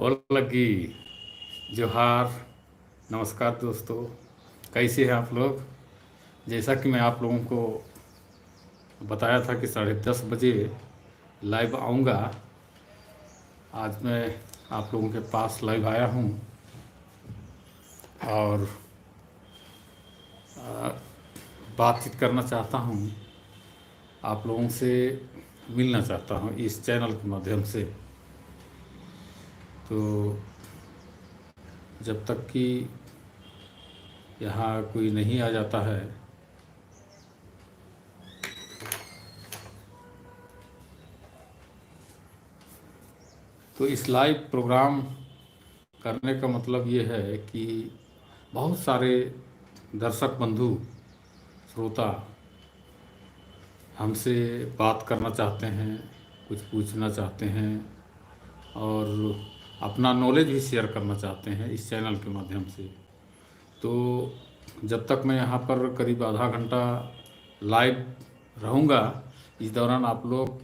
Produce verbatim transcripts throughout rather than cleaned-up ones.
ओलग्गी, जोहार, नमस्कार दोस्तों, कैसे हैं आप लोग? जैसा कि मैं आप लोगों को बताया था कि साढ़े दस बजे live आऊँगा, आज मैं आप लोगों के पास live आया हूँ और अ, बातचीत करना चाहता हूँ, आप लोगों से मिलना चाहता हूँ इस channel के माध्यम से। तो जब तक कि यहाँ कोई नहीं आ जाता है, तो इस live program करने का मतलब ये है कि बहुत सारे दर्शक बंधु, श्रोता हमसे बात करना चाहते हैं, कुछ पूछना चाहते हैं और अपना knowledge भी share करना चाहते हैं इस channel के माध्यम से। तो जब तक मैं यहाँ पर करीब आधा घंटा live रहूँगा, इस दौरान आप लोग,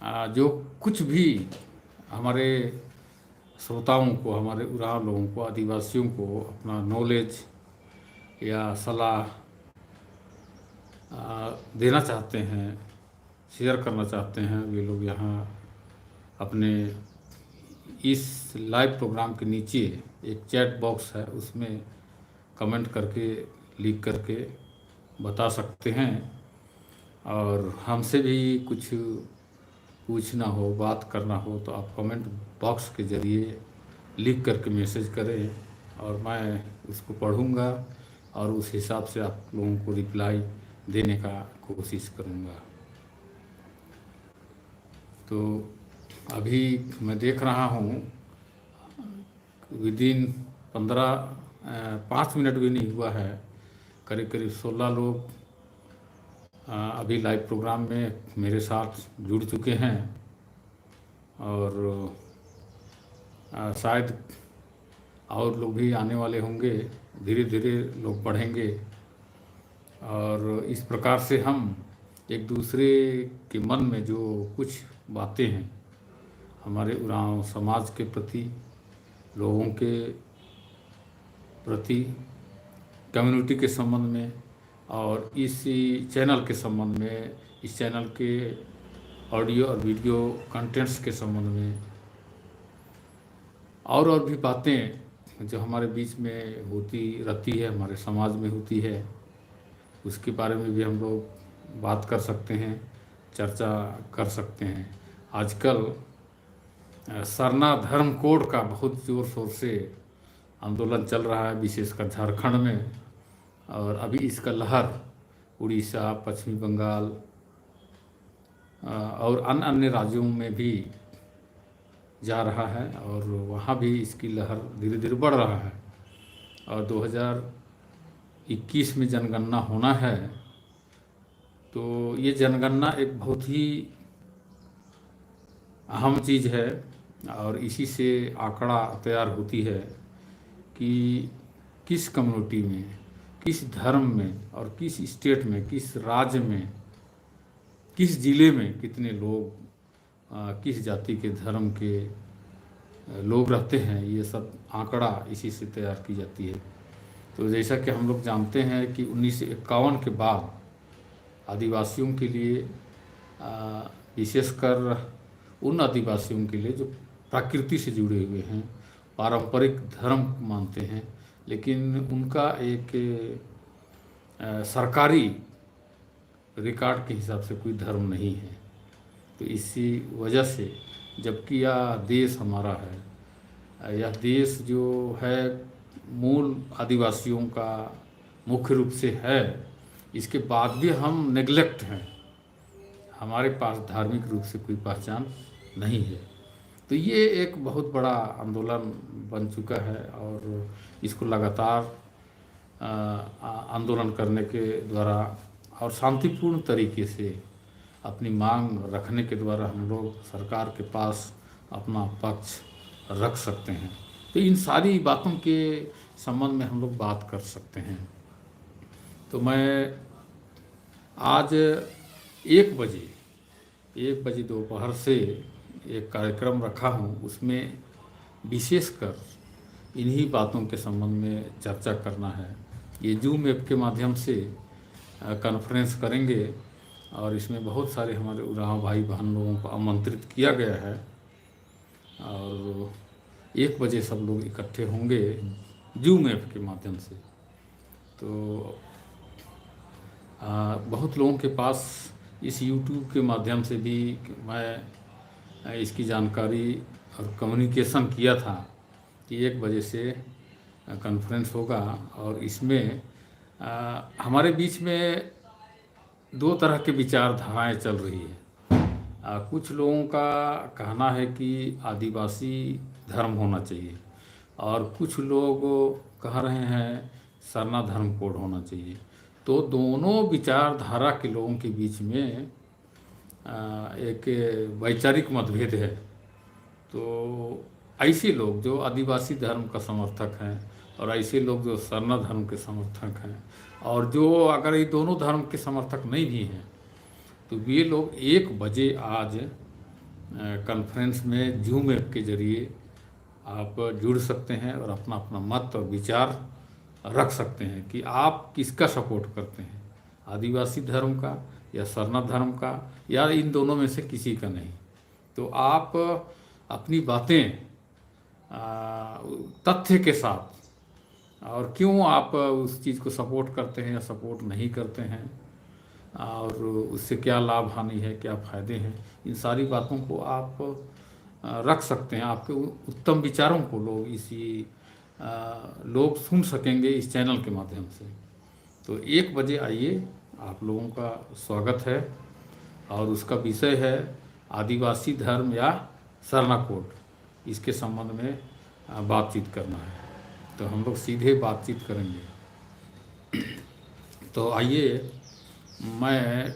आ, जो कुछ भी हमारे श्रोताओं को, हमारे उराँव लोगों को, आदिवासियों को अपना knowledge या सलाह, आ, देना चाहते हैं, share करना चाहते हैं, वे लोग यहाँ अपने इस live program के नीचे एक chat box है, उसमें comment करके, लिख करके बता सकते हैं। और हमसे भी कुछ पूछना हो, बात करना हो, तो आप comment box के जरिए लिख करके message करें और मैं उसको पढ़ूँगा और उस हिसाब से आप लोगों को reply देने का कोशिश करूँगा। तो अभी मैं देख रहा हूँ, within पन्द्रह, अ, पाँच मिनट भी नहीं हुआ है, करीब करीब सोलह लोग, अ, अभी live program में मेरे साथ जुड़ चुके हैं और, अ, शायद और लोग भी आने वाले होंगे, धीरे धीरे लोग बढ़ेंगे। और इस प्रकार से हम एक दूसरे के मन में जो कुछ बातें हैं, हमारे उराँव समाज के प्रति, लोगों के प्रति, community के संबंध में और इस channel के संबंध में, इस channel के audio और video contents के संबंध में और, और भी बातें जो हमारे बीच में होती रहती है, हमारे समाज में होती है, उसके बारे में भी हम लोग बात कर सकते हैं, चर्चा कर सकते हैं। आजकल, अ, सरना धर्म code का बहुत जोर शोर से आंदोलन चल रहा है, विशेषकर झारखंड में, और अभी इसका लहर उड़ीसा, पश्चिमी बंगाल, अ, और अन्य अन्य राज्यों में भी जा रहा है और वहाँ भी इसकी लहर धीरे धीरे बढ़ रहा है। और दो हज़ार इक्कीस में जनगणना होना है, तो ये जनगणना एक बहुत ही अहम चीज़ है और इसी से आंकड़ा तैयार होती है कि किस community में, किस धर्म में और किस state में, किस राज्य में, किस जिले में कितने लोग, अ, किस जाति के, धर्म के, अ, लोग रहते हैं, ये सब आंकड़ा इसी से तैयार की जाती है। तो जैसा कि हम लोग जानते हैं कि उन्नीस सौ इक्यावन के बाद आदिवासियों के लिए, अ, विशेषकर उन आदिवासियों के लिए जो प्रकृति से जुड़े हुए हैं, पारंपरिक धर्म मानते हैं, लेकिन उनका एक, अ, सरकारी record के हिसाब से कोई धर्म नहीं है। तो इसी वजह से, जबकि यह देश हमारा है, यह देश जो है मूल आदिवासियों का मुख्य रूप से है, इसके बाद भी हम neglect हैं, हमारे पास धार्मिक रूप से कोई पहचान नहीं है। तो ये एक बहुत बड़ा आंदोलन बन चुका है और इसको लगातार, अ, आ-, आंदोलन करने के द्वारा और शांतिपूर्ण तरीके से अपनी मांग रखने के द्वारा हम लोग सरकार के पास अपना पक्ष रख सकते हैं। तो इन सारी बातों के संबंध में हम लोग बात कर सकते हैं। तो मैं आज एक बजे, एक बजे दोपहर से एक कार्यक्रम रखा हूँ, उसमें विशेषकर इन्हीं बातों के संबंध में चर्चा करना है। ये Zoom app के माध्यम से, अ, conference करेंगे और इसमें बहुत सारे हमारे उराँव भाई बहन लोगों को आमंत्रित किया गया है और एक बजे सब लोग इकट्ठे होंगे Zoom app के माध्यम से। तो, आ, बहुत लोगों के पास इस YouTube के माध्यम से भी मैं, आ, इसकी जानकारी और communication किया था कि एक बजे से, आ, conference होगा और इसमें, आ, हमारे बीच में दो तरह की विचारधाराएं चल रही है। आ, कुछ लोगों का कहना है कि आदिवासी धर्म होना चाहिए और कुछ लोग कह रहे हैं सरना धर्म code होना चाहिए। तो दोनों विचारधारा के लोगों के बीच में, आ, एक वैचारिक मतभेद है। तो ऐसे लोग जो आदिवासी धर्म का समर्थक हैं और ऐसे लोग जो सरना धर्म के समर्थक हैं और जो अगर ये दोनों धर्म के समर्थक नहीं भी हैं, तो वे लोग एक बजे आज, अ, conference में Zoom app के जरिए आप जुड़ सकते हैं और अपना, अपना मत और विचार रख सकते हैं कि आप किसका support करते हैं, आदिवासी धर्म का या सरना धर्म का या इन दोनों में से किसी का नहीं। तो आप अपनी बातें, आ, तथ्य के साथ और क्यों आप उस चीज़ को support करते हैं या support नहीं करते हैं और उससे क्या लाभ हानि है, क्या फ़ायदे हैं, इन सारी बातों को आप, आ, रख सकते हैं। आपके उ-, उत्तम विचारों को लोग इसी, आ, लोग सुन सकेंगे इस channel के माध्यम से। तो एक बजे आइए, आप लोगों का स्वागत है और उसका विषय है आदिवासी धर्म या सरना code। इसके संबंध में, आ, बातचीत करना है। तो हम लोग सीधे बातचीत करेंगे। तो आइए, मैं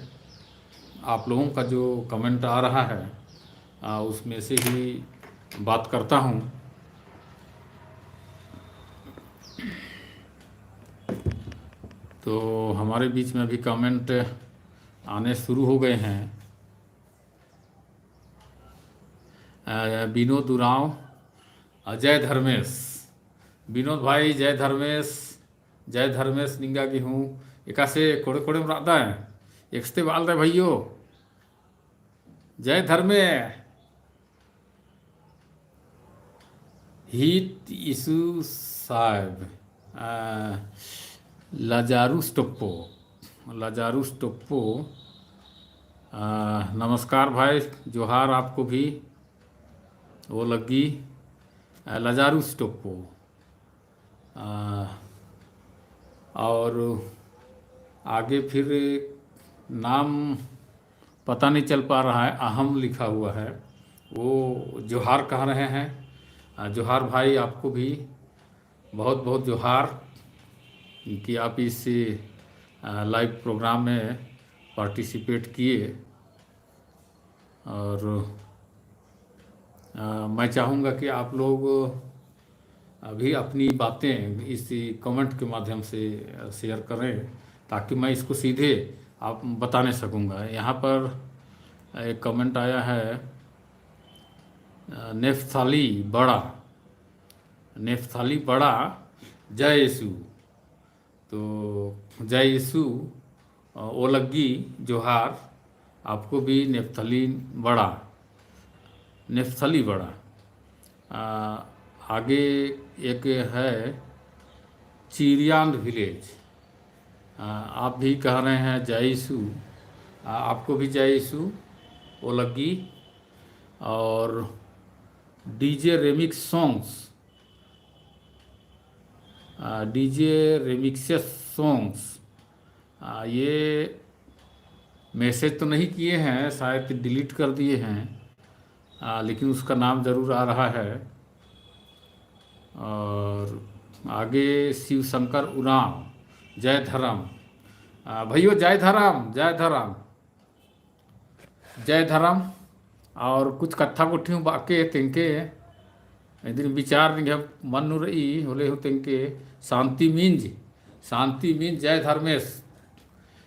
आप लोगों का जो comment आ रहा है, आ, उसमें से ही बात करता हूँ। तो हमारे बीच में अभी comment आने शुरू हो गए हैं। अ, विनोद उराँव, अ, जय धर्मेस। विनोद भाई, जय धर्मेस, जय धर्मेस निंगा गे हूँ। एकासे कोड़े कोड़ेम रअदय, एकसते बआलदय भइयो। जय धर्मे। हित इसु साहेब, आ, लाजारुस टोप्पो, लाजारुस टोप्पो, आ, नमस्कार भाई, जोहार आपको भी। ओ लग्गी, आ, लाजारुस टोप्पो। आ, और आगे फिर नाम पता नहीं चल पा रहा है, अहम लिखा हुआ है, वो जोहार कह रहे हैं। आ, जोहार भाई, आपको भी बहुत बहुत जोहार कि आप इस, आ, live program में participate किए। और, अ, मैं चाहूँगा कि आप लोग अभी अपनी बातें इस comment के माध्यम से share करें, ताकि मैं इसको सीधे आप बताने सकूँगा। यहाँ पर एक comment आया है, अ, नेफ्थाली बड़ा, नेफ्थाली बड़ा, जय यीशु। तो जय यीशु, अ, ओ लग्गी जोहार, आपको भी नेफ्थली बड़ा, नेफ्थली बड़ा। अ, आगे एक है चीरियांद village, अ, आप भी कह रहे हैं जय यीशु, अ, आपको भी जय यीशु, ओ लग्गी। और DJ Remix Songs, आ, DJ Remixes Songs, आ, ये message तो नहीं किए हैं, शायद delete कर दिए हैं, आ, लेकिन उसका नाम ज़रूर आ रहा है। और आगे शिव शंकर उराँव, जय धरम। आ, भइयो, जय धरम, जय धरम। जय धरम। और कुछ कत्था गुट्ठी हूँ बाके तेंके, इदिन विचार निंग्है मन नू रई, होले हूँ तेंके शांति मिंज, शांति मिंज, जय धर्मेस।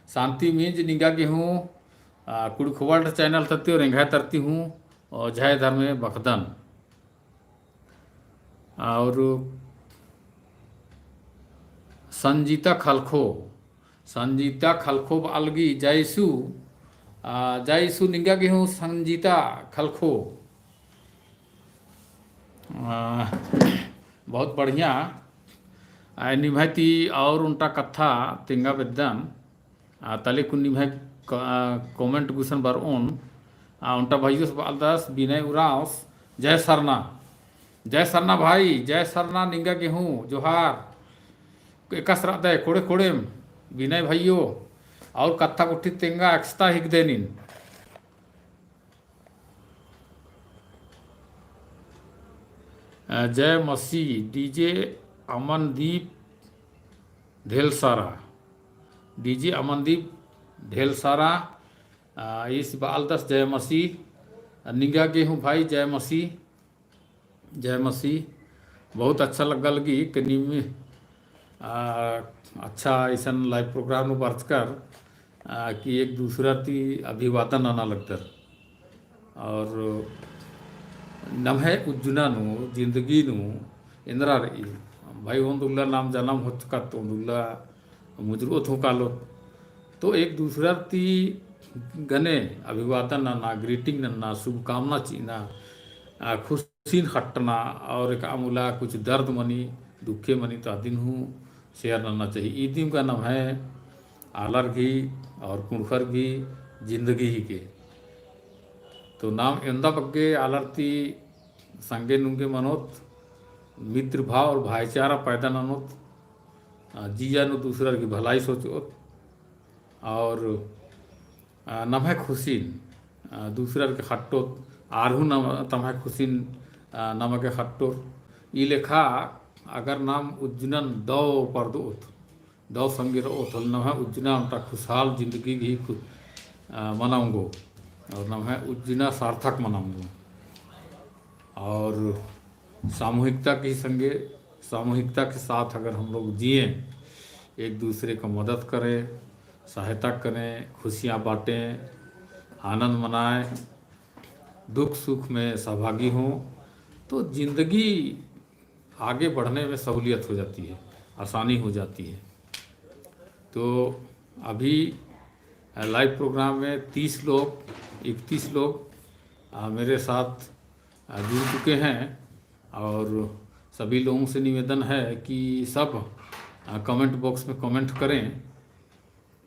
शांति मिंज निंगा गे हूँ, आ, कुँड़ुख़ World channel तरती और एंग्है तरती हूँ, और जय धर्मे बखदन। और संजीता खलखो, संजीता खलखो बआ लगी, जय यीशु, आ, जय यीशु निंगा गे हूँ संजीता खलखो। आ, बहुत बढ़िया। आ, निम्है ती और ओन्टा कत्था तेंगा बेद्दन। आ, तले कुन निम्है क-, आ, comment गुसन बरओन। आ, ओन्टा भइयोस बआलदस, बिनय उराँवस, जय सरना। जय सरना भाई, जय सरना निंगा गे हूँ, जोहार। एकासे रअदय, कोड़े कोड़ेम, बिनय भइयो, और कत्था गुट्ठी तेंगा एकसता हिकदय नीन। अ, जय मसीह, DJ अमनदीप ढेलसारा, DJ अमनदीप ढेलसारा, अ, ईस बआलदस जय मसीह, निंगा गे हूँ भाई, जय मसीह। जय मसीह। बहुत अच्छा लग्गा लगी कि नीम, आ, अच्छा अइसन live program नू बरचकर, आ, कि एक दूसरा ती अभिवादन नना लगदर। और नम्है उज्जना नू, जिंदगी नू एन्दरा रई। भाई ओन्द उल्ला नाम जनम होचकत, ओन्द उल्ला मुजरओत हूँ कालोत। तो एक दूसरा ती गने अभिवादन नना, greeting नना, शुभकामना चिअना, आ, खुशिन खट्टना और एकअम उल्ला कुछ दर्द मनी, दुखे मनी तो अदिन हूँ share नना चाहिए। इदिम का नम्है आलर गही और कुँड़ुख़र गही जिंदगी हिके। तो नाम एवंदा बग्गे आलर ती संगे नुंगे मनोत, मित्र भाव और भाईचारा पैदा ननोत, आ, जिया नू दूसरा की भलाई सोचोत और, आ, नम्है खुशिन, आ, दूसरा के खट्टोत, आर हूँ नम-, तम्है खुशिन, आ, नमा के खट्टोर। ई लेखा अगर नाम उज्जनन दव परदोत, दव संगे रओत होले नम्है उज्जना ओन्टा खुशहाल जिंदगी गही कु-, आ, मना ओंगो और नम्है उज्जना सार्थक मना ओंगो। और सामूहिकता के संगे, सामूहिकता के साथ अगर हम लोग जिएँ, एक दूसरे का मदद करें, सहायता करें, खुशियाँ बाँटें, आनंद मनाएँ, दुख सुख में सहभागी हों, तो जिंदगी आगे बढ़ने में सहूलियत हो जाती है, आसानी हो जाती है। तो अभी, अ, live program में तीस लोग, इकतीस लोग, अ, मेरे साथ, अ, जुड़ चुके हैं और सभी लोगों से निवेदन है कि सब, अ, comment box में comment करें।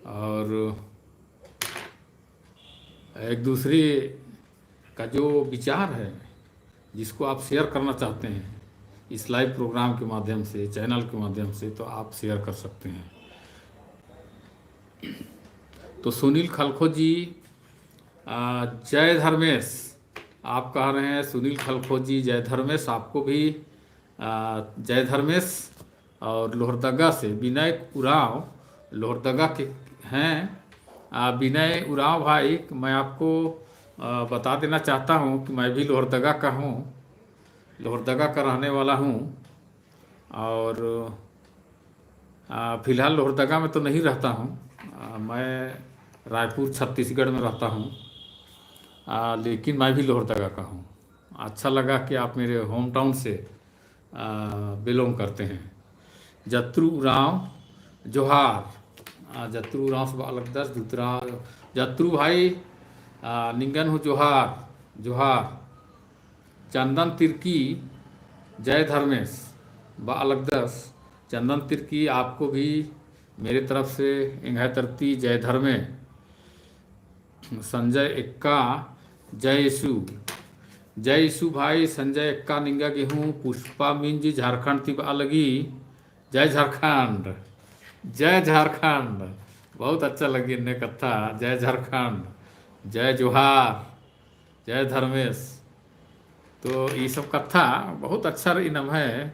और एक दूसरे का जो विचार है, जिसको आप share करना चाहते हैं इस live program के माध्यम से, channel के माध्यम से, तो आप share कर सकते हैं। तो सुनील खलखो जी, आ, जय धर्मेश, आप कह रहे हैं सुनील खलखो जी, जय धर्मेश, आपको भी, आ, जय धर्मेश। और लोहरदगा से विनय उराँव लोहरदगा के हैं। आ, विनय उराँव भाई, मैं आपको, आ, बता देना चाहता हूँ कि मैं भी लोहरदगा का हूँ, लोहरदगा का रहने वाला हूँ। और, आ, फिलहाल लोहरदगा में तो नहीं रहता हूँ, आ, मैं रायपुर छत्तीसगढ़ में रहता हूँ, आ, लेकिन मैं भी लोहरदगा का हूँ। अच्छा लगा कि आप मेरे home town से आ, belong करते हैं। जत्रु उराँव जोहार। आ, जत्रु उराँवस बआ लगदस, जत्रु भाई, आ, निंगन हूँ जोहार, जोहार। चंदन तिर्की, जय धर्मेस बआ लगदस। चंदन तिर्की, आपको भी मेरे तरफ से, एंग्है तरती जय धर्मे। संजय एक्का, जय यीशु। जय यीशु भाई, संजय एक्का निंगा गे हूँ, पुष्पा मिंज झारखंड ती बआ लगी। जय झारखंड, जय झारखंड। बहुत अच्छा लगी एन्ने कत्था, जय झारखंड, जय जोहार, जय धर्मेस। तो ई सब कत्था बहुत अच्छा रई नम्है,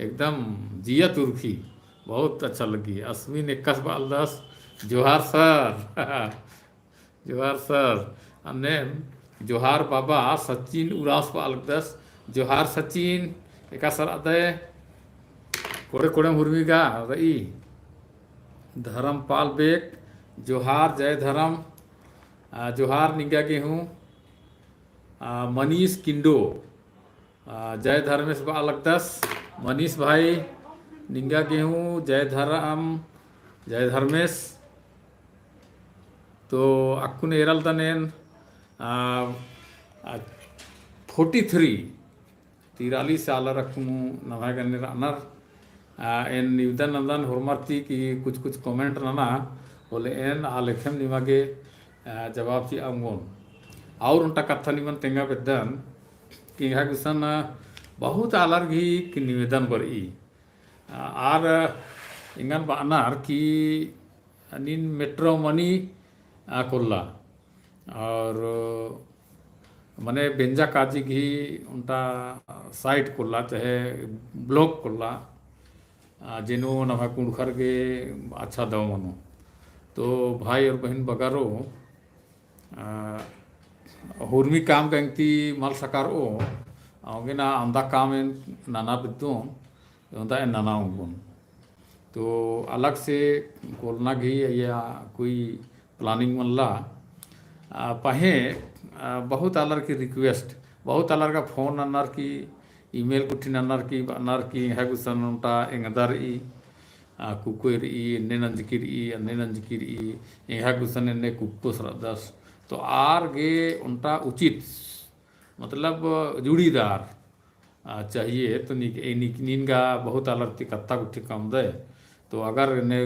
एकदम जिया तुरखी, बहुत अच्छा लगी। अस्मिन एक्कस बआ लगदस, जोहार सर। जोहार सर। अन्ने जोहार बाबा सचिन उराँवस बआ लगदस। जोहार सचिन, एकासे रअदय? कोड़े कोड़े हुरमी गा रई। धर्मपाल बेक, जोहार, जय धर्म। आ, जोहार निंगा गे हूँ। आ, मनीष किंडो, आ, जय धर्मेस बआ लगदस। मनीष भाई, निंगा गे हूँ जय धर्म, जय धर्मेस। तो अक्कुन एरालदन एन, आ, आ, forty three, तिरालीस आलर अक्कुन नम्है गने रअनर। आ, एन निवेदन नन्दन होरमर ती कि कुछ कुछ comment नना, होले एन आ लेखेम निमा गे, आ, जवाब चिआ ओंगोन। और ओन्टा कत्था निमन तेंगा बेद्दन कि एंग्है गुसन बहुत आलर गही कि निवेदन बरई। आ, आर एंगन बअनर कि नीन matrimony, आ, कोल्ला। और मने बेंजा काजी गही ओन्टा site कोल्ला, चाहे blog कोल्ला, आ, जेनो नम्है कुँड़ुख़र गे अच्छा दव मनो। तो भाई और बहिन बगरो, आ, हुरमी काम गंगती मल सकारओ, औंगे ना अंदा काम एन नना बिद्दोन, ओन्दा एन नना ओंगोन। तो अलग से कोलना गही या कोई planning मल्ला। आ, पहें, आ, बहुत आलर की request, बहुत आलर का phone ननर की, email गुट्ठी ननर की, बअनर की एंग्है गुसन ओन्टा एंगदर ई, आ, कुकोय रई, एन्ने नंजकी रई, एन्ने नंजकी रई, एंग्है गुसन एन्ने कुक्कोस रअदस। तो आर गे ओन्टा उचित, मतलब जुड़ीदार, आ, चाहिए। तो निक-, ए निक-, नीन गा बहुत आलर ती कत्था गुट्ठी कमदय। तो अगर एन्ने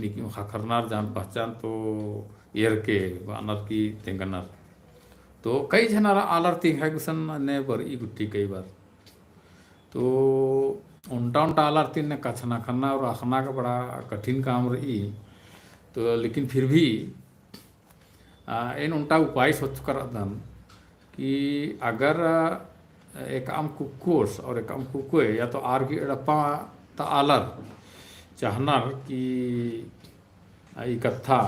निक-, ख़क्खरनर जान पहचान तो एरके बअनर की तेंगनर। तो कई झन आलर ती एंग्है गुसन एन्ने बरई गुट्ठी कई बार। तो ओन्टा ओन्टा आलर ती एन्ने कछनखरना और अख़ना का बड़ा कठिन काम रई। तो लेकिन फिर भी, आ, एन ओन्टा उपाय सोचका रअदन कि अगर, आ, एकअम कुक्कोस और एकअम कुकोय या तो आर गही एड़पा ता आलर चाहनर कि आ, ई कत्था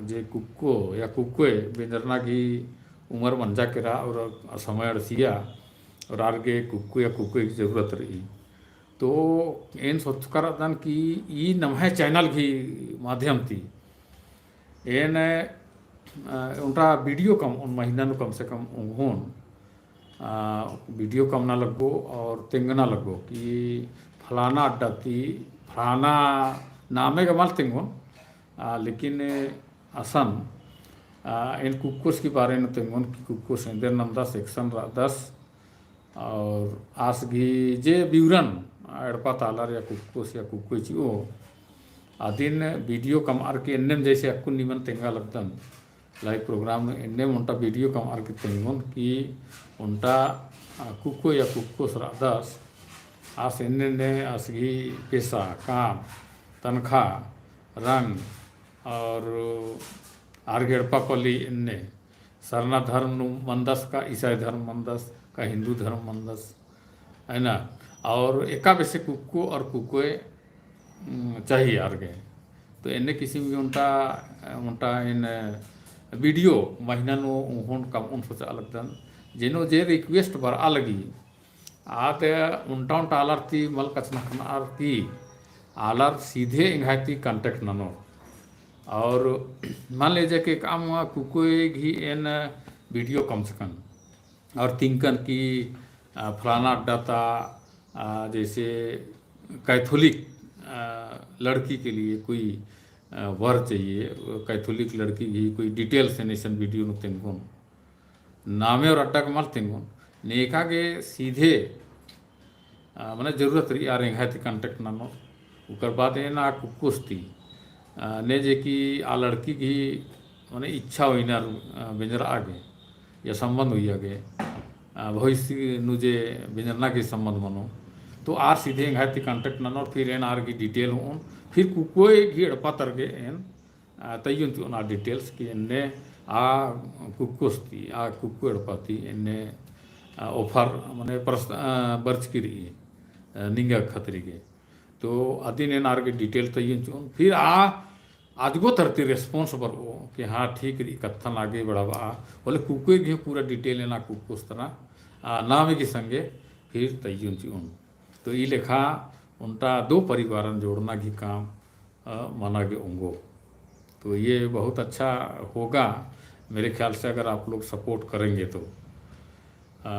जे कुक्को या कुकोय बेंजरना गही उमर मंजा केरा और समय अंड़सिया और आर गे कुक्को या कुकोय की जरूरत रई। तो एन सोचका रअदन कि ई नम्है channel गही माध्यम ती एन, आ, ओन्टा video कमओन, महीना नू कम से कम ओंगोन, आ, video कमना लग्गो और तेंगना लग्गो कि फलाना अड्डा ती, फलाना नामे गा मल तेंगोन, आ, लेकिन असन, आ, एन कुक्कोस की बारे नू तेंगोन कि कुक्कोस एन्देर नन्दस, एकसन रअदस, और आस गही जे विवरण एड़पा ता आलर या कुक्कोस या कुकोय चिओ, अदिन video कमअर की एन्नेम जैसे अक्कुन निमन तेंगा लगदन, live program नू एन्नेम ओन्टा video कमअर की तेंगोन कि ओन्टा, आ, कुकोय या कुक्कोस रअदस, आस एन्ने एन्ने आस गही पेसा, काम, तनखा, रंग, और आर गही एड़पा पल्ली एन्ने सरना धर्म नू मन्दस का ईसाई धर्म मन्दस का हिन्दू धर्म मन्दस, है ना? और एका बेसे कुक्को और कुकोय, उम, चाहिए आर गे। तो एन्ने किसिम गे ओन्टा, ओन्टा एन video महीना नू ओंगोन कमओन सोचआ लगदन। जेनो जे request बरआ लगी, आद ओन्टा ओन्टा आलर ती मल कछनखरनर की आलर सीधे एंग्है ती contact ननोर। और मान लीजिए कि एकअम कुकोय गही एन video कमचकन और तिंकन कि, आ, फलाना अड्डा ता, आ, जैसे Catholic, आ, लड़की के लिए कोई, आ, वर चाहिए, Catholic लड़की गही कोई details एन इसन video नू तेंगोन। नामे और अड्डा गे मल तेंगोन, नेका गे सीधे, आ, मने जरूरत रई आर एंग्है ती contact ननोर। उकर बाद एन आ कुक्कोस ती, आ, ने जे कि आ लड़की गही मने इच्छा होइनर, आ, बेंजरआ गे या संबंध होइया गे, आ, भविष्य नू जे बेंजरना गही संबंध मनो, तो आर सीधे एंग्है ती contact ननोर, फिर एन आर गही detail होओन, फिर कुकोय गही एड़पा तर गे एन आ, तइयोन चिओन आ details कि एन्ने आ कुक्कोस ती, आ कुक्को एड़पा ती एन्ने, आ, offer मने प्रस-, आ, बरचकी रई, आ, निंगा खतरी गे। तो अदिन एन आर गे detail तइयोन चिओन। फिर आ अजगो तरती response बरओ कि हाँ ठीक रई, कत्थन आगे बढ़ाबआ। होले कुकोय गे पूरा detail एन आ कुक्कोस तना, आ, नामे गही संगे फिर तइयोन चिओन। तो ई लेखा ओन्टा दो परिवारन जोड़ना गही काम अ, मना गे ओंगो। तो ये बहुत अच्छा होगा मेरे ख्याल से, अगर आप लोग support करेंगे तो। अ,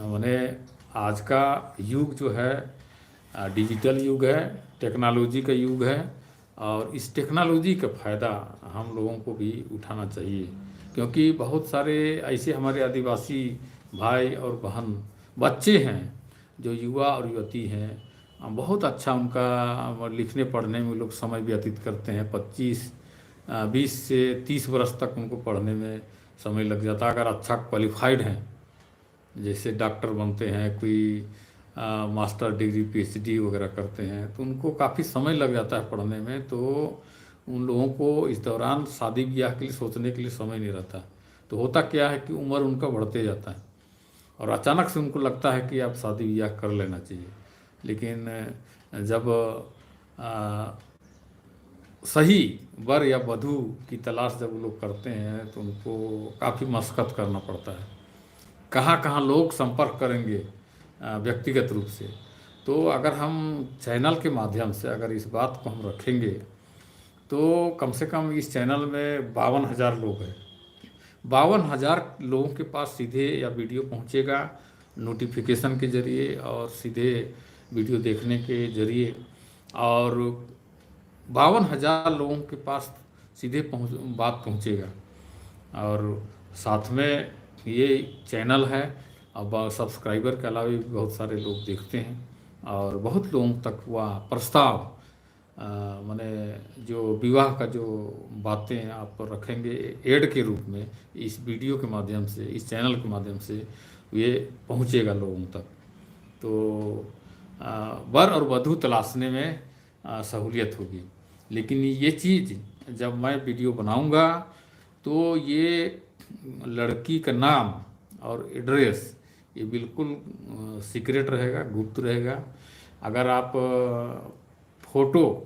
मने आज का युग जो है, आ, digital युग है, technology का युग है और इस technology का फ़ायदा हम लोगों को भी उठाना चाहिए, क्योंकि बहुत सारे ऐसे हमारे आदिवासी भाई और बहन, बच्चे हैं, जो युवा और युवती हैं, अ, बहुत अच्छा उनका, अ, लिखने पढ़ने में लोग समय व्यतीत करते हैं। पच्चीस, अ, बीस से तीस बरस तक उनको पढ़ने में समय लग जाता है, अगर अच्छा qualified हैं। जैसे डॉक्टर बनते हैं, कोई, अ, master degree, PhD वगैरह करते हैं, तो उनको काफ़ी समय लग जाता है पढ़ने में। तो उन लोगों को इस दौरान शादी ब्याह के लिए सोचने के लिए समय नहीं रहता। तो होता क्या है कि उम्र उनका बढ़ते जाता है और अचानक से उनको लगता है कि अब शादी ब्याह कर लेना चाहिए। लेकिन जब, अ, सही वर या वधू की तलाश जब वो लोग करते हैं, तो उनको काफ़ी मशक्कत करना पड़ता है। कहाँ-कहाँ लोग संपर्क करेंगे, अ, व्यक्तिगत रूप से। तो अगर हम channel के माध्यम से अगर इस बात को हम रखेंगे, तो कम से कम इस channel में बावन हज़ार लोग हैं। बावन हज़ार लोगों के पास सीधे या video पहुँचेगा notification के जरिए और सीधे video देखने के जरिए, और बावन हज़ार लोगों के पास सीधे पहुँच-, बात पहुँचेगा। और साथ में ये channel है, अब subscriber के अलावा भी बहुत सारे लोग देखते हैं और बहुत लोगों तक वह प्रस्ताव, अ, माने जो विवाह का जो बातें आप रखेंगे ad के रूप में इस video के माध्यम से, इस channel के माध्यम से ये पहुँचेगा लोगों तक। तो, अ, वर और वधू तलाशने में, अ, सहूलियत होगी। लेकिन ये चीज़ जब मैं video बनाऊँगा, तो ये लड़की का नाम और address ये बिल्कुल, अ, secret रहेगा, गुप्त रहेगा। अगर आप, अ, photo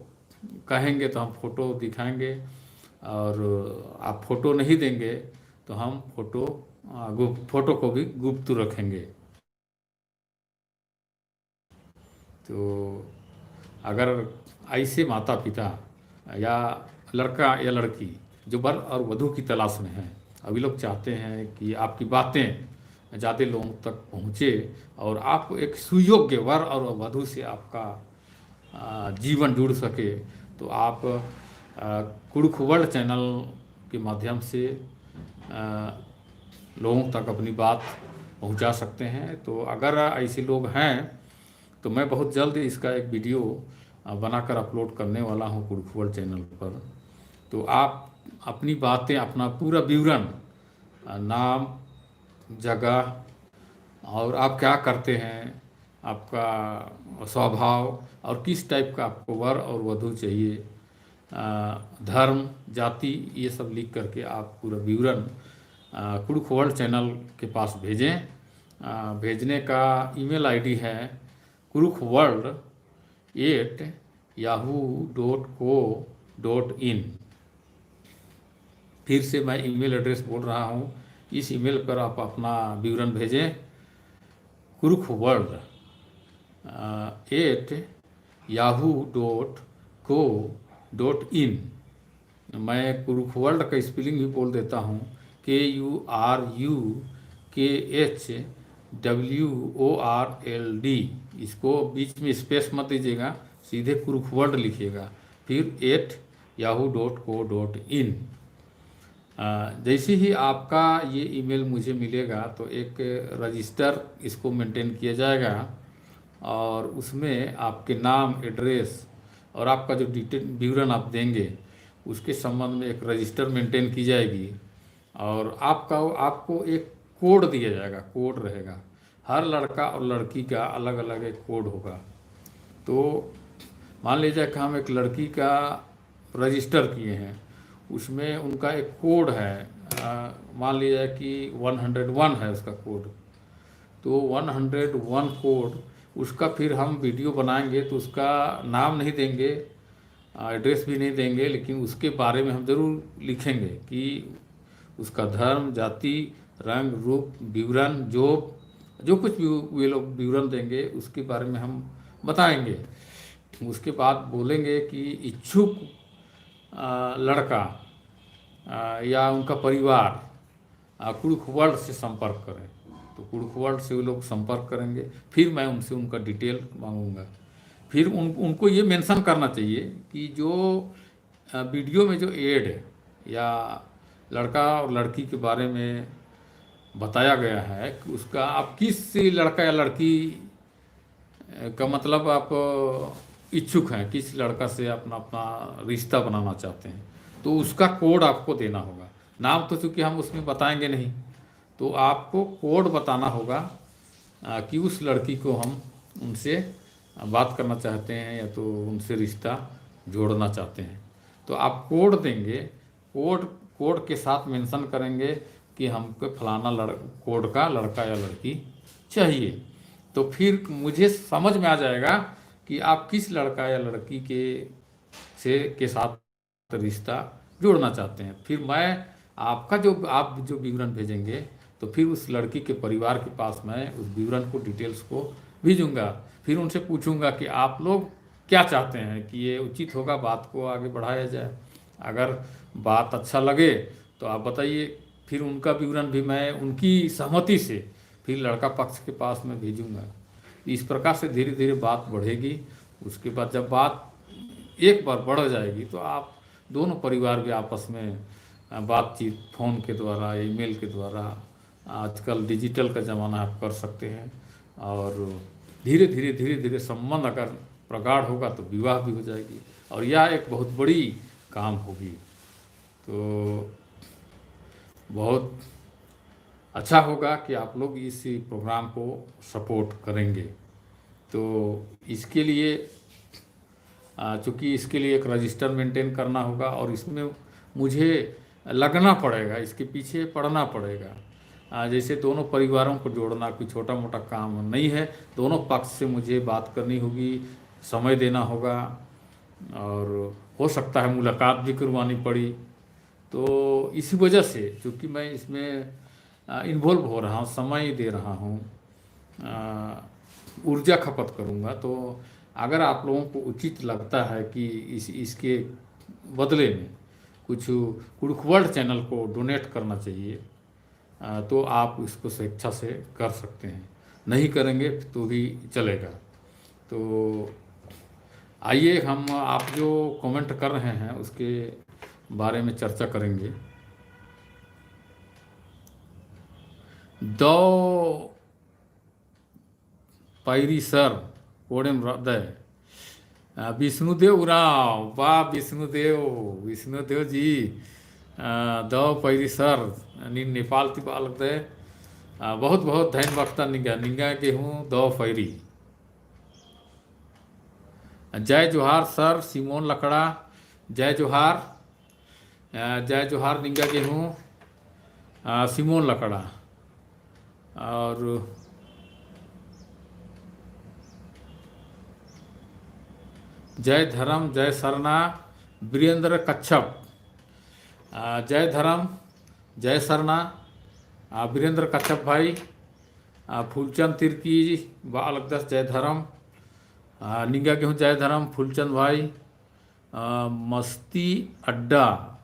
कहेंगे तो हम photo दिखाएंगे, और आप photo नहीं देंगे तो हम photo, अ, गुप-, photo को भी गुप्त रखेंगे। तो अगर ऐसे माता पिता या लड़का या लड़की जो वर और वधू की तलाश में हैं, अभी लोग चाहते हैं कि आपकी बातें ज़्यादा लोगों तक पहुँचे और आप एक सुयोग्य वर और वधू से आपका, आ, जीवन जुड़ सके, तो आप, आ, कुँड़ुख़ World channel के माध्यम से, आ, लोगों तक अपनी बात पहुँचा सकते हैं। तो अगर ऐसे लोग हैं, तो मैं बहुत जल्द इसका एक video, अ, बनाकर upload करने वाला हूँ कुँड़ुख़ World channel पर। तो आप अपनी बातें, अपना पूरा विवरण, अ, नाम, जगह और आप क्या करते हैं, आपका स्वभाव और किस type का आपको वर और वधू चाहिए, अ, धर्म, जाति, ये सब लिख करके आप पूरा विवरण, अ, कुँड़ुख़ World channel के पास भेजें। अ, भेजने का email ID है कुँड़ुख़ World at yahoo dot co dot in। फिर से मैं email address बोल रहा हूँ, इस email पर आप अपना विवरण भेजें, कुँड़ुख़ World, अ, at yahoo dot co dot in। मैं कुँड़ुख़ World का spelling भी बोल देता हूँ, K U R U K H W O R L D। इसको बीच में space मत दीजिएगा, सीधे कुँड़ुख़ World लिखिएगा, फिर at yahoo dot co dot in। अ, जैसे ही आपका ये email मुझे मिलेगा, तो एक register इसको maintain किया जाएगा और उसमें आपके नाम, address और आपका जो detail, विवरण आप देंगे, उसके संबंध में एक register maintain की जाएगी और आपका, आपको एक code दिया जाएगा, code रहेगा। हर लड़का और लड़की का अलग-अलग एक code होगा। तो मान लीजिए कि हम एक लड़की का register किए हैं, उसमें उनका एक code है, अ, मान लीजिए कि one hundred one है उसका code, तो one hundred one code, उसका फिर हम video बनाएंगे तो उसका नाम नहीं देंगे, address भी नहीं देंगे, लेकिन उसके बारे में हम ज़रूर लिखेंगे कि उसका धर्म, जाति, रंग, रूप, विवरण, जो, जो कुछ भी वे लोग विवरण देंगे, उसके बारे में हम बताएंगे। उसके बाद बोलेंगे कि इच्छुक, अ, लड़का, अ, या उनका परिवार, अ, कुँड़ुख़ World से संपर्क करें। तो कुँड़ुख़ World से वे लोग संपर्क करेंगे, फिर मैं उनसे उनका detail मांगूंगा। फिर उन, उनको ये मेंशन करना चाहिए कि जो, अ, वीडियो में जो ऐड है या लड़का और लड़की के बारे में बताया गया है कि उसका, आप किस लड़का या लड़की, अ, का मतलब आप इच्छुक हैं, किस लड़का से अपना, अपना रिश्ता बनाना चाहते हैं, तो उसका कोड आपको देना होगा। नाम तो चूँकि हम उसमें बताएंगे नहीं, तो आपको कोड बताना होगा, अ, कि उस लड़की को हम उनसे बात करना चाहते हैं या तो उनसे रिश्ता जोड़ना चाहते हैं। तो आप कोड देंगे, कोड, कोड के साथ मेंशन करेंगे कि हमको फलाना लड़-, कोड का लड़का या लड़की चाहिए। तो फिर मुझे समझ में आ जाएगा कि आप किस लड़का या लड़की के, से, के साथ रिश्ता जोड़ना चाहते हैं। फिर मैं आपका जो, आप जो विवरण भेजेंगे, तो फिर उस लड़की के परिवार के पास मैं उस विवरण को, डिटेल्स को भेजूंगा। फिर उनसे पूछूंगा कि आप लोग क्या चाहते हैं, कि ये उचित होगा, बात को आगे बढ़ाया जाए। अगर बात अच्छा लगे तो आप बताइए, फिर उनका विवरण भी मैं उनकी सहमति से फिर लड़का पक्ष के पास मैं भेजूंगा। इस प्रकार से धीरे-धीरे बात बढ़ेगी। उसके बाद जब बात एक बार बढ़ जाएगी तो आप दोनों परिवार भी आपस में, अ, बातचीत फ़ोन के द्वारा, ईमेल के द्वारा, आजकल डिजिटल का ज़माना है, आप कर सकते हैं। और धीरे-धीरे, धीरे-धीरे संबंध अगर प्रगाढ़ होगा तो विवाह भी हो जाएगी। और यह एक बहुत बड़ी काम होगी। तो बहुत अच्छा होगा कि आप लोग इस प्रोग्राम को सपोर्ट करेंगे। तो इसके लिए, अ, चूँकि इसके लिए एक रजिस्टर मेंटेन करना होगा और इसमें मुझे लगना पड़ेगा, इसके पीछे पड़ना पड़ेगा। अ, जैसे दोनों परिवारों को जोड़ना कोई छोटा-मोटा काम नहीं है, दोनों पक्ष से मुझे बात करनी होगी, समय देना होगा और हो सकता है मुलाकात भी करवानी पड़ी। तो इसी वजह से, चूँकि मैं इसमें, अ, इन्वॉल्व हो रहा हूँ, समय दे रहा हूँ, अ, ऊर्जा खपत करूँगा, तो अगर आप लोगों को उचित लगता है कि इस, इसके बदले में कुछ कुँड़ुख़ वर्ल्ड चैनल को डोनेट करना चाहिए, अ, तो आप इसको स्वेच्छा से कर सकते हैं, नहीं करेंगे तो भी चलेगा। तो आइए, हम, आप जो कमेंट कर रहे हैं, उसके बारे में चर्चा करेंगे। दौ पैरी सर, कोड़ेम रअदय। अ, विष्णुदेव उराँव, वाह विष्णुदेव, विष्णुदेव जी, अ, दौ पैरी सर, नीन नेपाल ती बआ लगदय। अ, बहुत बहुत धैन बअदन निंगा, निंगा गे हूँ दौ पैरी। जय जोहार सर, सिमोन लकड़ा, जय जोहार। अ, जय जोहार निंगा गे हूँ, अ, सिमोन लकड़ा। और जय धर्म, जय सरना, वीरेंद्र कच्छप। अ, जय धर्म, जय सरना, अ, वीरेंद्र कच्छप भाई, अ, फूलचंद तिर्की बआ लगदस जय धर्म, अ, निंगा गे हूँ जय धर्म फूलचंद भाई, अ, मस्ती अड्डा,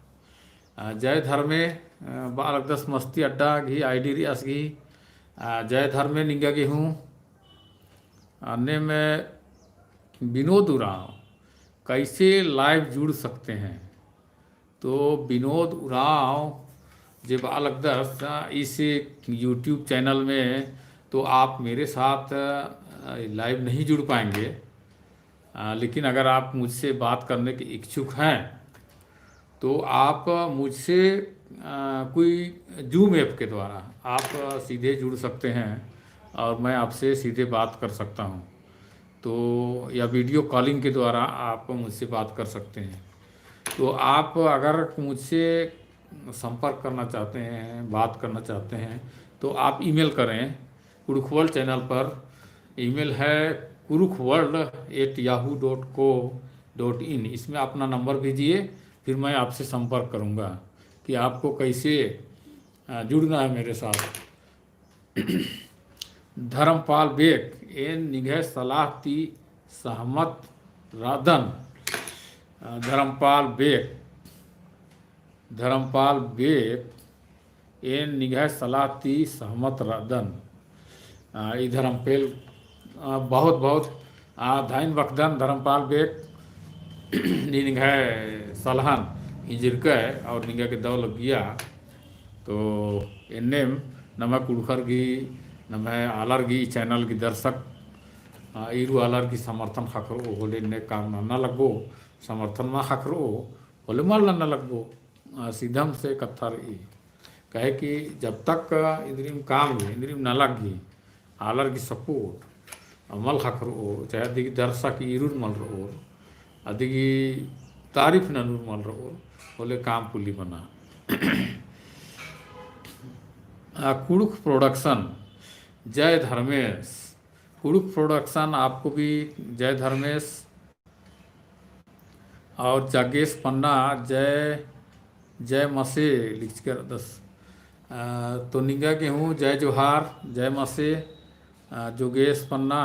अ, जय धर्मे, अ, बआ लगदस मस्ती अड्डा गही ID रई आस गही, अ, जय धर्मे निंगा गे हूँ। अन्ने में विनोद उराँव, कैसे लाइव जुड़ सकते हैं? तो विनोद उराँव जे बआ लगदस, अ, इस YouTube चैनल में तो आप मेरे साथ, अ, लाइव नहीं जुड़ पाएंगे। अ, लेकिन अगर आप मुझसे बात करने के इच्छुक हैं, तो आप मुझसे, अ, कोई Zoom ऐप के द्वारा आप सीधे जुड़ सकते हैं और मैं आपसे सीधे बात कर सकता हूँ। तो या वीडियो कॉलिंग के द्वारा आप मुझसे बात कर सकते हैं। तो आप अगर मुझसे संपर्क करना चाहते हैं, बात करना चाहते हैं, तो आप ईमेल करें कुँड़ुख़ वर्ल्ड चैनल पर। ईमेल है कुँड़ुख़ world at Yahoo dot co dot in. इसमें अपना नंबर भेजिए, फिर मैं आपसे संपर्क करूँगा कि आपको कैसे, अ, जुड़ना है मेरे साथ। धर्मपाल बेक, एन निंग्है सलाह ती सहमत रअदन। अ, धर्मपाल बेक, धर्मपाल बेक, एन निंग्है सलाह ती सहमत रअदन। अ, ई धर्मपाल, अ, बहुत बहुत आ धाइन बखदन धर्मपाल बेक, नीन निंग्है सलहन इंजिरकय और निंगा गे दव लग्गिया। तो एन्नेम नम्है कुँड़ुख़र गही, नम्है आलर गही channel गही दर्शक, आ, ईरू आलर गही समर्थन ख़क्खरओ होले एन्ने काम नन्ना लग्गो, समर्थन मा ख़क्खरओ होले मल नन्ना लग्गो। आ, सीधम से कत्था रई। काहे कि जब तक इन्द्रिम काम गही, इन्द्रिम नलख गही, आलर गही support, आ, मल ख़क्खरओ, चाहे अदिगही दर्शक ईरुर मल रओर, अदिगही तारीफ ननुर मल रओर, होले काम पुल्ली मना। आ, कुँड़ुख़ Production, जय धर्मेस। कुँड़ुख़ Production, आपको भी जय धर्मेस। और जागेश पन्ना, जय, जय मसे लिखचकर दस। आ, तो निंगा गे हूँ जय जोहार, जय मसे। आ, जोगेश पन्ना,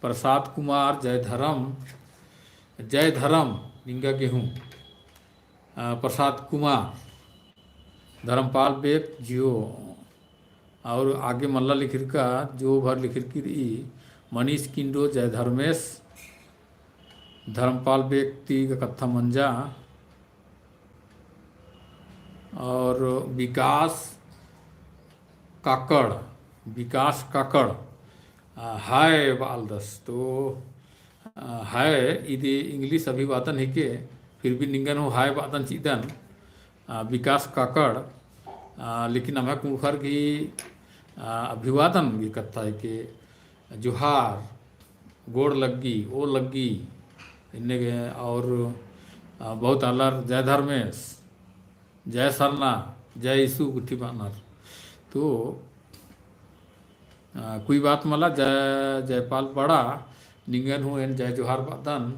प्रसाद कुमार, जय धरम, जय धरम, निंगा गे हूँ। आ, प्रसाद कुमार, धर्मपाल बेक जियो। और आगे मल्ला लिखिरका, जो भर लिखिरकी रई, मनीष किंडो, जय धर्मेस, धर्मपाल बेक ती गा कत्था मंजा, और विकास काकड़, विकास काकड़, आ, हाय बालदस। तो, आ, हाय, इदी English अभिवादन हिके, फिर भी निंगन हूँ हाय बादन चिदन, आ, विकास काकड़, आ, लेकिन अम्है कुँड़ुख़र गही, आ, अभिवादन गही कत्था हिके, जोहार, गोड़ लग्गी, ओ लग्गी, इन्ने गे और, आ, बहुत आलर जय धर्मेस, जय सरना, जय यीशु गुट्ठी बअनर। तो, आ, कोई बात मला, जय, जयपाल बड़ा, निंगन हूँ एन जय जोहार बादन,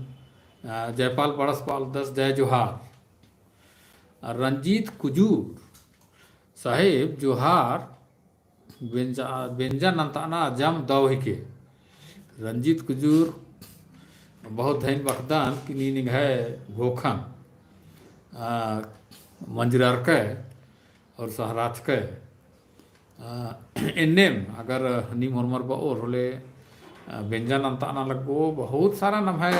आ, जयपाल बड़स बालदस जय जोहार। आ, रंजीत कुजूर साहेब जोहार, बेंजा, बेंजा नन्ताना अजम दव हिके। रंजीत कुजूर बहुत धइन बखदन कि नीन निंग्है घोखन, आ, मंजरारकय और सहराचकय। आ, एन्नेम अगर नीम होरमर बओर होले, आ, बेंजा नन्ताना लग्गो, बहुत सारा नम्है,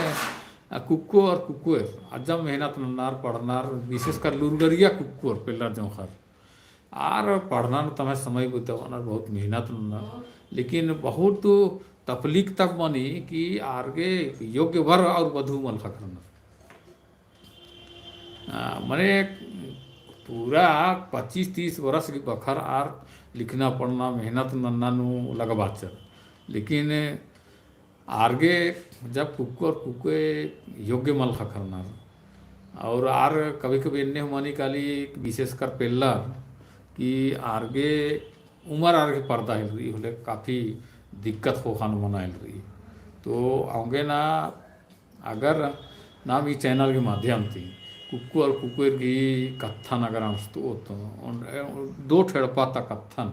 आ, कुक्को और कुक्कोर अजम मेहनत नन्नर, पढ़नर, विशेषकर लूरगरिया कुक्कोर पेल्लर जोंख़र। आर पढ़ना नू तम्है समय बिताबअनर, बहुत मेहनत नन्नर, लेकिन बहुत तकलीफ तक मनी कि आर गे योग्य वर और वधु मल ख़क्खरनर। आ, मने पूरा पच्चीस तीस बरस गही बखर आर लिखना पढ़ना मेहनत नन्ना नू लगबाचर, लेकिन आर गे जब कुक्कोर कुक्कोय योग्य मल ख़क्खरनर, और आर कभी कभी एन्ने हूँ मनी काली, विशेषकर पेल्लर, कि आर गे उमर आर गे परदा हेलरई होले काफी दिक्कत ख़ोख़ा नू मना हेलरई। तो औंगे ना अगर नाम ई channel के माध्यम ती कुक्को और कुक्कोर गही कत्थन अगर अंड़सतओत, दो ठो एड़पा ता कत्थन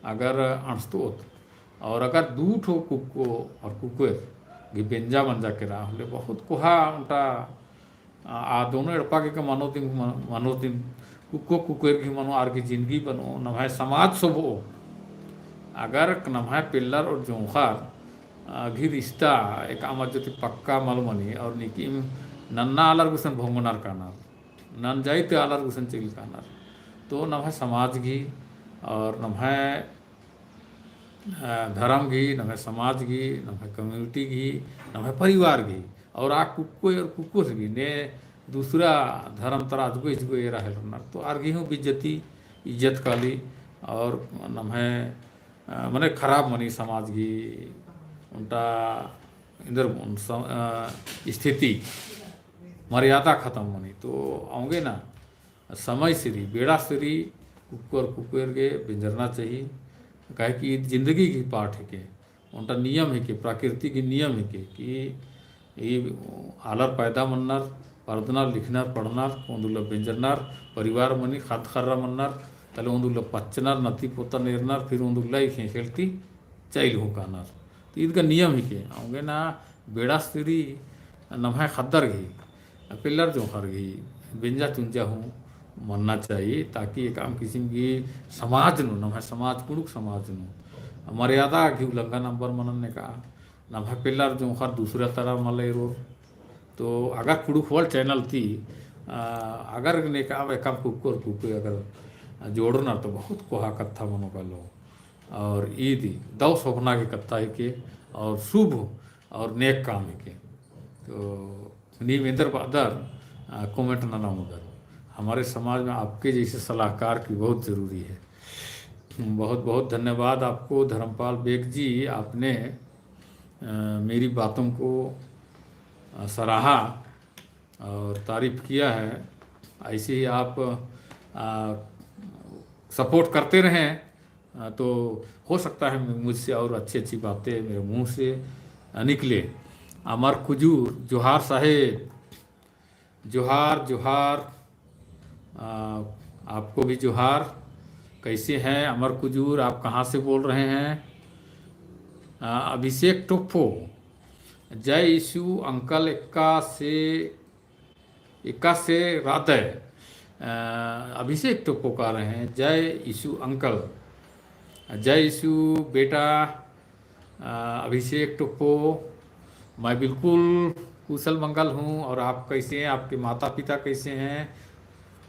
अगर अंड़सतओत, और अगर दू ठो कुक्को और कुक्कोर गही बेंजा मंजा केरा होले बहुत कोहा ओन्टा आ, आ दोनों एड़पा गे का मनो दिम, मनो दिम, कुक्को कुक्कोर गही मनो आर गही जिंदगी बनो, नम्है समाज सोभो। अगर नम्है पेल्लर और जोंख़र, आ, गही रिश्ता एकअम अज्जो ती पक्का मल मनी और नीकिम नन्ना आलर गुसन भोंगनर कानर, नन जाइत आलर गुसन चिल कानर, तो नम्है समाज गही और नम्है आ, धरम गही, नम्है समाज गही, नम्है community गही, नम्है परिवार गही, और आ कुक्कोय और कुक्कोस गही, ने दूसरा धरम तरा अजगो इजगो एरा हेलरनर, तो आर गही हूँ बेइज्जती, इज्जत काली, और नम्है, आ, मने खराब मनी समाज गही, ओन्टा एन्देर ओन स-, आ, स्थिति, मर्यादा खतम मनी, तो औंगे ना, समय सिरी, बेड़ा सिरी, कुक्कोर कुक्कोर गे बेंजरना चाही। काहे कि ईद जिंदगी गही part हेके, ओन्टा नियम हेके, प्रकृति गही नियम हेके कि ई आलर पैदा मन्नर, परदनर, लिखनर, पढ़नर, ओन्दुल्ला बेंजरनर, परिवार मनी, ख़द्द ख़र्रा मन्नर, तले ओन्दुल्ला पच्चनर, नती पोतन एरनर, फिर ओन्दुल्ला ई ख़ेख़ेल ती चइल हूँ कानर। तो ईद गा नियम हेके, औंगे ना बेड़ा सिरी नम्है ख़द्दर गही, पेल्लर जोंख़र गही, बेंजा चुंजा हूँ मन्ना चाही, ताकि एकअम किसिम गही समाज नू, नम्है समाज, कुँड़ुख़ समाज नू, मर्यादा गही उल्लंघन अम्बर मनन नेका, नम्है पेल्लर जोंख़र दूसरा तरा मला एरोर। तो अगर कुँड़ुख़ World channel ती, आ, अगर नेका अब एकम कुक्कोर कुक्कोर अगर जोड़नर तो बहुत कोहा कत्था मनो कालो। और ईद दौ सोभना की कत्था हिके और शुभ और नेक काम हिके। तो नीम एन्देर बअदर, आ, comment नना ओंगदर। हमारे समाज में आपके जैसे सलाहकार की बहुत ज़रूरी है। बहुत बहुत धन्यवाद आपको धर्मपाल बेक जी, आपने, आ, मेरी बातों को, आ, सराहा और तारीफ किया है। ऐसे ही आप, आ, support करते रहें, आ, तो हो सकता है मुझसे और अच्छी अच्छी बातें मेरे मुँह से, आ, निकले। अमर कुजूर, जोहार साहेब, जोहार, जोहार। आ, आपको भी जोहार। कैसे हैं अमर कुजूर, आप कहाँ से बोल रहे हैं? आ, अभिषेक टोप्पो, जय यीशु uncle, एकासे, एकासे रअदय। आ, अभिषेक टोप्पो कह रहे हैं, जय यीशु uncle। जय यीशु बेटा, आ, अभिषेक टोप्पो, मैं बिल्कुल कुशल मंगल हूँ। और आप कैसे हैं? आपके माता पिता कैसे हैं?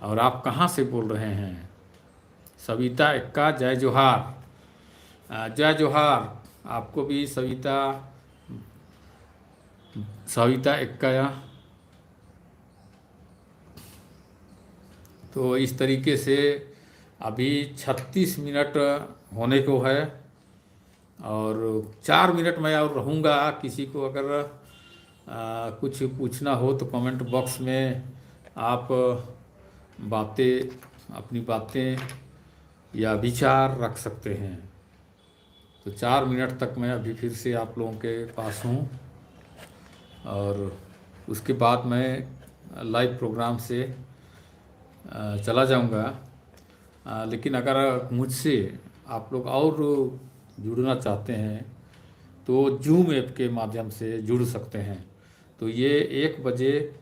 और आप कहाँ से बोल रहे हैं? सविता एक्का, जय जोहार। आ, जय जोहार आपको भी सविता, सविता एक्का या। तो इस तरीके से अभी छत्तीस मिनट होने को है और चार मिनट मैं और रहूँगा। किसी को अगर, आ, कुछ पूछना हो तो comment box में आप बातें, अपनी बातें या विचार रख सकते हैं। तो चार मिनट तक मैं अभी फिर से आप लोगों के पास हूँ और उसके बाद मैं live program से, अ, चला जाऊँगा। अ, लेकिन अगर मुझसे आप लोग और जुड़ना चाहते हैं तो Zoom app के माध्यम से जुड़ सकते हैं। तो ये एक बजे,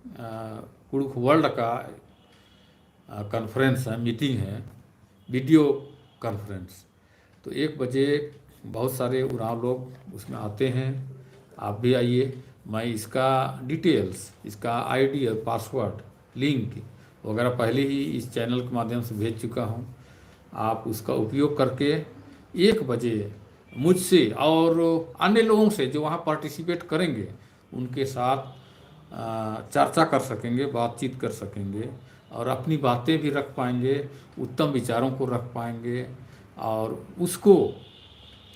अ, कुँड़ुख़ World का, अ, conference है, meeting है, video conference। तो एक बजे बहुत सारे उराँव लोग उसमें आते हैं, आप भी आइए। मैं इसका details, इसका ID और password, link वगैरह पहले ही इस channel के माध्यम से भेज चुका हूँ। आप उसका उपयोग करके एक बजे मुझसे और अन्य लोगों से जो वहाँ participate करेंगे, उनके साथ, अ, चर्चा कर सकेंगे, बातचीत कर सकेंगे और अपनी बातें भी रख पाएंगे, उत्तम विचारों को रख पाएंगे और उसको,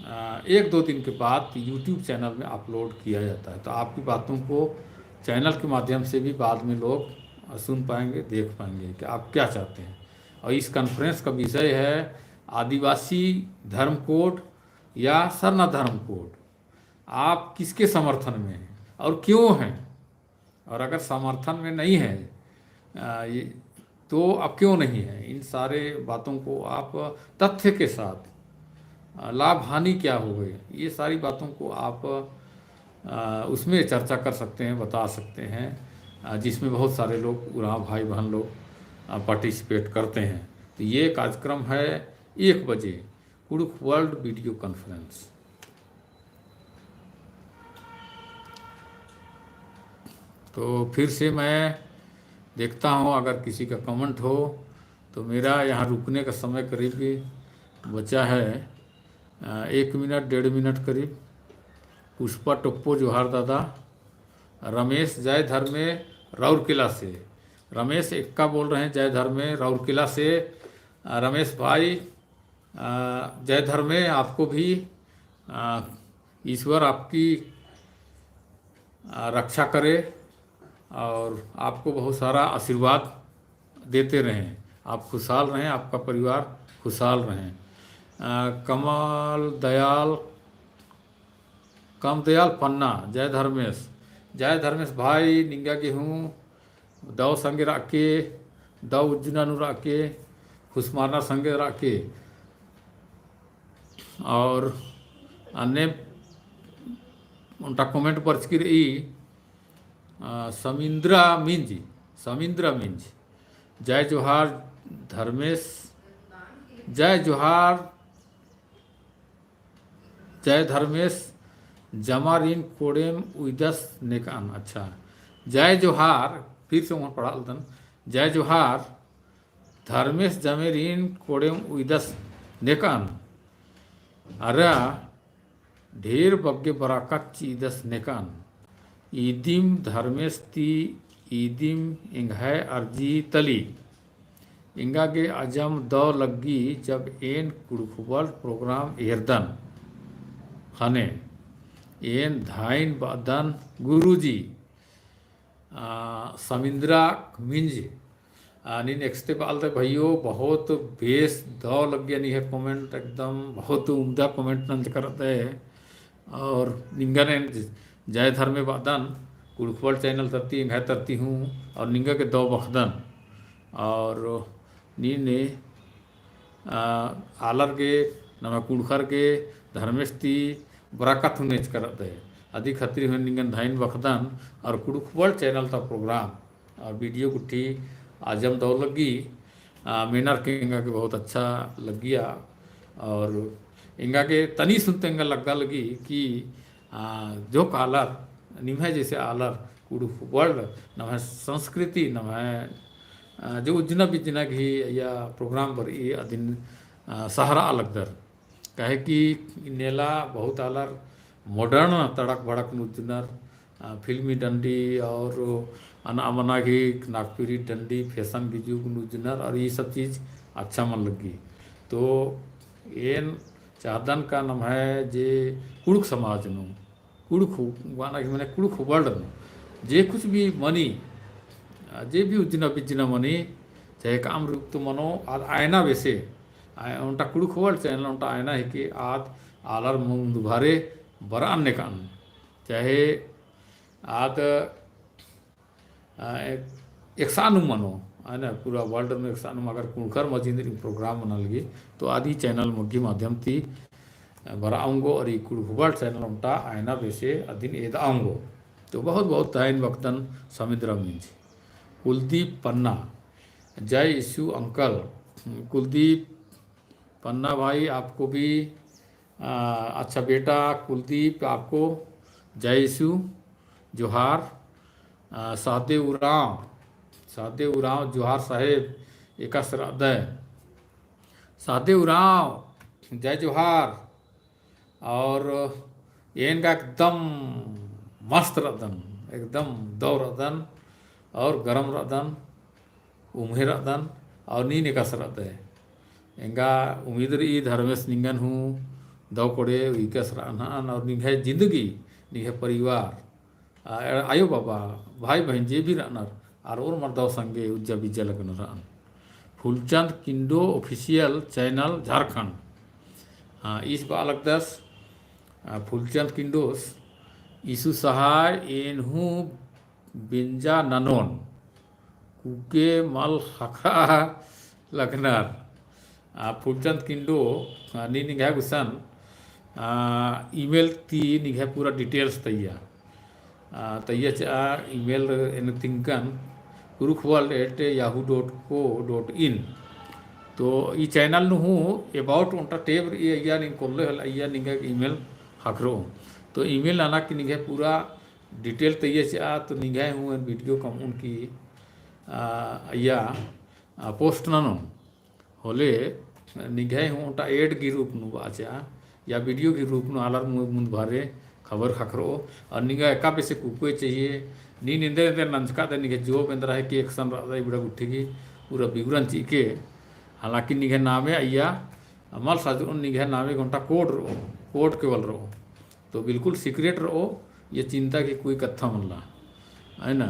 अ, एक दो दिन के बाद YouTube channel में upload किया जाता है। तो आपकी बातों को channel के माध्यम से भी बाद में लोग, अ, सुन पाएंगे, देख पाएंगे कि आप क्या चाहते हैं। और इस conference का विषय है आदिवासी धर्म code या सरना धर्म code। आप किसके समर्थन में हैं और क्यों हैं? और अगर समर्थन में नहीं है, अ, ये, तो अब क्यों नहीं है? इन सारे बातों को आप तथ्य के साथ, अ, लाभ हानि क्या हो गई, ये सारी बातों को आप, अ, उसमें चर्चा कर सकते हैं, बता सकते हैं, अ, जिसमें बहुत सारे लोग, उराँव भाई बहन लोग, अ, participate करते हैं। तो ये कार्यक्रम है एक बजे, कुँड़ुख़ World video conference। तो फिर से मैं देखता हूँ, अगर किसी का comment हो तो। मेरा यहाँ रुकने का समय करीब बचा है, अ, एक मिनट, डेढ़ मिनट करीब। पुष्पा टोप्पो, जोहार दादा। रमेश, जय धर्मे, राउरकेला से। रमेश एक्का बोल रहे हैं, जय धर्मे, राउरकेला से। अ, रमेश भाई, अ, जय धर्मे, आपको भी, अ, ईश्वर आपकी, अ, रक्षा करे और आपको बहुत सारा आशीर्वाद देते रहें। आप खुशहाल रहें, आपका परिवार खुशहाल रहें। अ, कमल दयाल, कमदयाल पन्ना, जय धर्मेस। जय धर्मेस भाई, निंगा गे हूँ दौ संगे रअके, दौ उज्जना नू रअके, खुसमारना संगे रअके। और अन्ने ओन्टा comment बरचकी रई, अ, समिंद्रा मिंज, समिंद्रा मिंज। जय जोहार धर्मेस, जय जोहार। जय धर्मेस, जमारिन कोड़ेम उइदस नेकअन। अच्छा, जय जोहार, फिर से ओंगोन पढ़ालदन। जय जोहार, धर्मेस जमेरिन कोड़ेम उइदस नेकअन। अरा ढेर बग्गे बराकत चिदस नेकअन। इदिम धर्मेस ती इदिम एंग्है अर्जी तली। एंगा गे अजम दौ लग्गी जब एन कुँड़ुख़ World program एरदन ख़ने। एन धाइन बअदन गुरुजी। आ, समिंद्रा मिंज, आ, नीन एकसते बआलदय भइयो, बहुत बेस दौ लग्गिया निंग्है comment, एकदम बहुत उम्दा comment नंजकरदय। और निंगन एन जय धर्मे बअदन, कुँड़ुख़ World channel तरती, एंग्है तरती हूँ, और निंगा गे दौ बखदन। और नीन आ, आलर गे, नम्है कुँड़ुख़र गे, धर्मेस ती बराकत हूँ नेचकरदय। अदी खतरी हूँ निंगन धाइन बखदन, और कुँड़ुख़ World channel ता program और video गुट्ठी अजम दौ लग्गी, आ, मेनर के एंगा गे बहुत अच्छा लग्गिया। और एंगा गे तनी सुनते एंगा लग्गा लग्गी कि आ, जोक आलर, निम्है जैसे आलर, कुँड़ुख़ World, नम्है संस्कृति, नम्है, आ, जो उज्जना बिज्जना गही अइय्या program बरई अदिन, आ, सहरआ लगदर। काहे कि नेला बहुत आलर modern तड़क भड़क नू उज्जनर, आ, फिल्मी डंडी और अना मना गही नागपुरी डंडी, fashion गही जुग नू उज्जनर और ई सब चीज अच्छा मल लग्गी। तो एन चाहदन का नम्है जे कुँड़ुख़ समाज नू कुँड़ुख़, वाना कि मने कुँड़ुख़ World नू, जे कुछ भी मनी, आ, जे भी उज्जना बिज्जना मनी, चाहे काम रूप तो मनो, आद आयना बेसे, आ, ओन्टा कुँड़ुख़ World channel ओन्टा आयना हिके आद आलर मुन्दभारे बरअन नेकअन। चाहे आद आ, एक, एकसानुम मनो, है ना, पूरा world नू एकसानुम अगर कुँड़ुख़र मझी नू program मना लगी, तो आद ई channel मग्गी माध्यम ती, आ, बरआ ओंगो और ई कुँड़ुख़ World channel ओन्टा आयना बेसे अदिन एदआ ओंगो। तो बहुत बहुत धाइन बखदन समिंद्रा मिंज। कुलदीप पन्ना, जय यीशु uncle। कुलदीप पन्ना भाई, आपको भी, आ, अच्छा बेटा कुलदीप, आपको जय यीशु, जोहार। आ, सहदेव उराँव, सहदेव उराँव, जोहार साहेब, एकासे रअदय। सहदेव उराँव, जय जोहार। और एन गा एकदम मस्त रअदन, एकदम दौ रअदन और गरम रअदन, उम्हे रअदन और नीन एकासे रअदय। एंगा उम्मीद रई धर्मेस निंगन हूँ दौ कोड़े उइकस रअनहन और निंग्है जिंदगी, निंग्है परिवार, आ, आयो बाबा, भाई बहिन जे भी रअनर, आर ओर्मर दौ संगे उज्जा बिज्जा लगनर रअन। फूलचंद किंडो official channel झारखंड। हाँ, ईस बआ लगदस, आ, फूलचंद किंडोस, यीशु सहाय एन हूँ बेंजा ननोन, कुके मल ख़क्खरआ लगनर। आ, फूलचंद किंडो, आ, नीन निंग्है गुसन, आ, email ती निंग्है पूरा details तइया। आ, तइया चिआ email एन तिंकन, कुँड़ुख़ world at yahoo dot co dot in। तो ई channel नू हूँ about ओन्टा tab रई, अइया नीन कोल्ले हल, अइया निंग्है email ख़क्खरओ। तो email नना की निंग्है पूरा detail तइया चिआ, तो निंग्है हूँ एन video कमउन की, आ, अइया, आ, post ननोन। होले निंग्है हूँ ओन्टा ad गही रूप नू बाचा या video गही रूप नू आलर मु-, मुन्दभारे खबर ख़क्खरओ। और निंगा एका बेसे कुकोय चाहिए, नीन एन्देर एन्देर नंजकादय, निंग्है जॉब एन्दरा हिके, एकसन रअदय इबड़ा गुट्ठी गही पूरा विवरण चिके। हालांकि निंग्है नामे अइया मल सजरओन, निंग्है नामे गे ओन्टा code रओ, code केवल रओ। तो बिल्कुल secret रओ, ये चिंता की कोई कत्था मल्ला, है ना।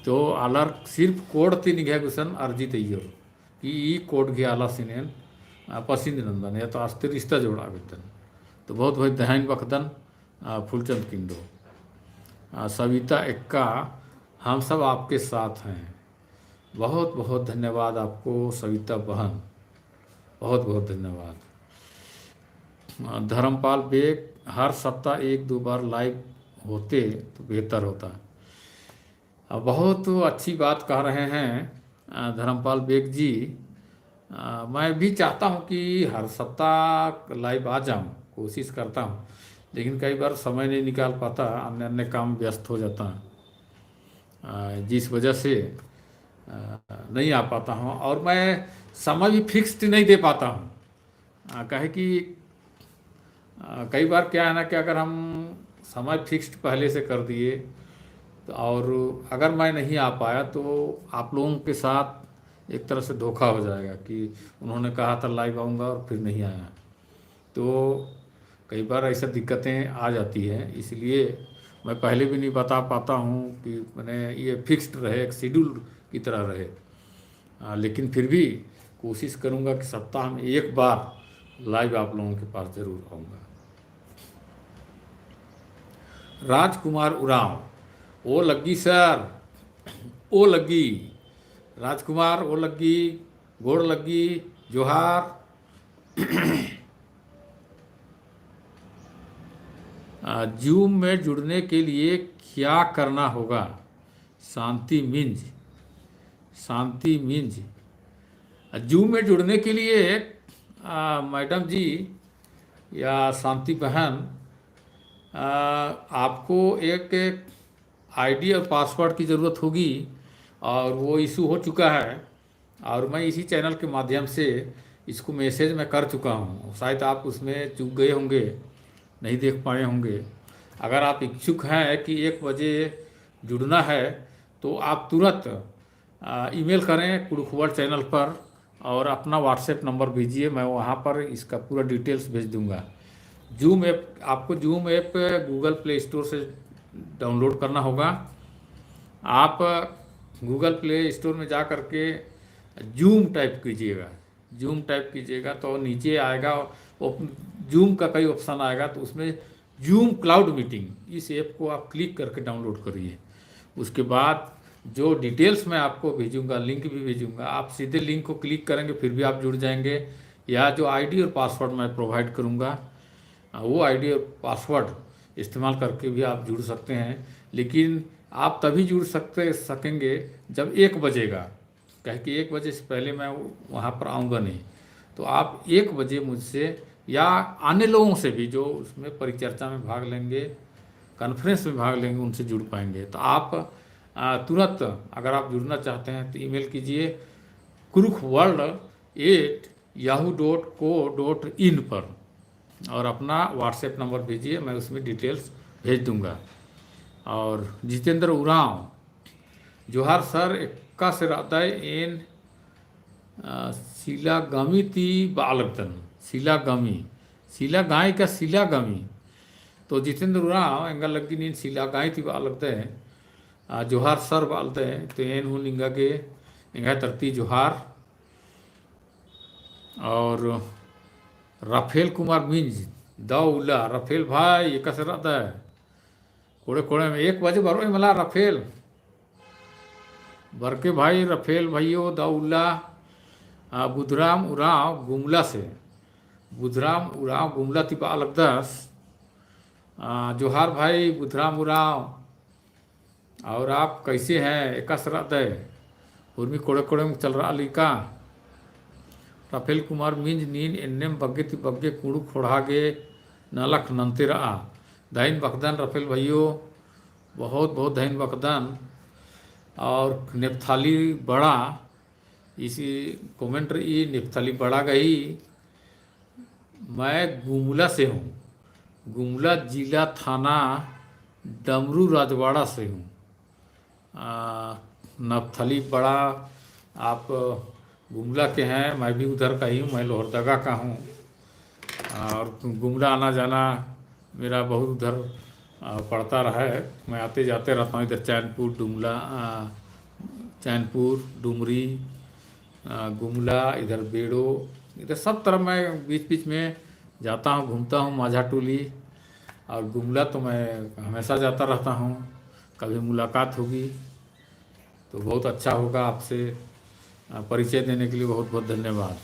तो आलर सिर्फ code ती निंग्है गुसन अर्जी तइयोर कि ई code गही आलासिन एन, आ, पसिंद नन्दन या तो आस्ते रिश्ता जोड़आ बेद्दन। तो बहुत बहुत धाइन बखदन, आ, फूलचंद किंडो। आ, सविता एक्का, हम सब आपके साथ हैं। बहुत बहुत धन्यवाद आपको सविता बहन, बहुत बहुत धन्यवाद। आ, धर्मपाल बेग, हर सप्ताह एक दो बार live होते तो बेहतर होता। आ, बहुत अच्छी बात कह रहे हैं, आ, धर्मपाल बेग जी। आ, मैं भी चाहता हूँ कि हर सप्ताह live आ जाऊँ, कोशिश करता हूँ, लेकिन कई बार समय नहीं निकाल पाता, अन्य अन्य काम व्यस्त हो जाता। अ, जिस वजह से, अ, नहीं आ पाता हूँ और मैं समय भी fixed नहीं दे पाता हूँ। अ, काहे कि, अ, कई बार क्या है ना कि अगर हम समय fixed पहले से कर दिए तो, और अगर मैं नहीं आ पाया तो आप लोगों के साथ एक तरह से धोखा हो जाएगा कि उन्होंने कहा था live आऊँगा और फिर नहीं आया। तो कई बार ऐसा दिक्कतें आ जाती हैं, इसलिए मैं पहले भी नहीं बता पाता हूँ कि मैंने ये fixed रहे, एक schedule की तरह रहे। आ, लेकिन फिर भी कोशिश करूँगा कि सप्ताह में एक बार live आप लोगों के पास जरूर आऊँगा। राजकुमार उराँव, ओ लग्गी sir, ओ लग्गी, राजकुमार, ओ लग्गी, गोड़ लग्गी, जोहार। आ, Zoom में जुड़ने के लिए क्या करना होगा? शांति मिंज, शांति मिंज। आ, Zoom में जुड़ने के लिए, आ, madam जी या शांति बहन, आ, आपको एक ID और password की ज़रूरत होगी और वो issue हो चुका है। और मैं इसी channel के माध्यम से इसको message मैं कर चुका हूँ, शायद आप उसमें चूक गए होंगे, नहीं देख पाए होंगे। अगर आप इच्छुक हैं कि एक बजे जुड़ना है तो आप तुरंत, आ, email करें कुँड़ुख़ World channel पर और अपना WhatsApp number भेजिए, मैं वहाँ पर इसका पूरा details भेज दूँगा। Zoom app, आपको Zoom app Google Play Store से download करना होगा। आप Google Play Store में जा करके Zoom type कीजिएगा, Zoom type कीजिएगा तो नीचे आएगा, op-, Zoom का कई option आएगा, तो उसमें Zoom Cloud Meeting, इस app को आप click करके download करिए। उसके बाद जो details मैं आपको भेजूँगा, link भी भेजूँगा, आप सीधे link को click करेंगे, फिर भी आप जुड़ जाएंगे। या जो ID और password मैं provide करूँगा, आ, वो ID और password इस्तेमाल करके भी आप जुड़ सकते हैं, लेकिन आप तभी जुड़ सकते, सकेंगे जब एक बजेगा, काहे कि एक बजे से पहले मैं वहाँ पर आऊँगा नहीं। तो आप एक बजे मुझसे या अन्य लोगों से भी जो उसमें परिचर्चा में भाग लेंगे, conference में भाग लेंगे, उनसे जुड़ पाएंगे। तो आप, आ, तुरंत अगर आप जुड़ना चाहते हैं तो email कीजिए कुँड़ुख़ World at yahoo dot co dot in पर और अपना WhatsApp number भेजिए, मैं उसमें details भेज दूँगा। और जितेंद्र उराँव, जोहार sir, एकासे रअदय एन, अ, सिलागामी ती बआ लगदन, सिलागामी, सिलागाई का सिलागामी। तो जितेंद्र उराँव, एंगा लग्गी नीन सिलागाई ती बआ लगदय, अ, जोहार sir बआ लगदय, तो एन हूँ निंगा गे एंगा तरती जोहार। और राफेल कुमार मिंज, दव उल्ला, राफेल भाई, एकासे रअदय? कोड़े कोड़े में एक बजे बरओ मला राफेल। बरके भाई राफेल भइयो दव उल्ला, आ, बुधराम उराँव गुमला से। बुधराम उराँव गुमला ती बआ लगदस। आ, जोहार भाई बुधराम उराँव। और आप कैसे हैं? एकासे रअदय? उर्मी कोड़े कोड़े में चलरआ लगी का? राफेल कुमार मिंज, नीन एन्नेम बग्गे ती बग्गे कुँड़ुख़ ख़ोंड़हा गे नलख नन्ते रआ। धइन बअदन राफेल भइयो, बहुत बहुत धइन बअदन। और नेप्थाली बड़ा, इसी comment रई, नेप्थाली बड़ा गही, मैं गुमला से हूँ, गुमला जिला थाना डमरू राजवाड़ा से हूँ। आ, नप्थली बड़ा, आप गुमला के हैं, मैं भी उधर का ही हूँ, मैं लोहरदगा का हूँ। और गुमला आना जाना मेरा बहुत उधर, आ, पड़ता रहा है। मैं आते जाते रहता हूँ इधर चैनपुर, डुमला, आ, चैनपुर, डुमरी, आ, गुमला, इधर बेड़ो, इधर सब तरफ मैं बीच बीच में जाता हूँ, घूमता हूँ, माझा टोली। और गुमला तो मैं हमेशा जाता रहता हूँ, कभी मुलाकात होगी तो बहुत अच्छा होगा आपसे। आ, परिचय देने के लिए बहुत बहुत धन्यवाद।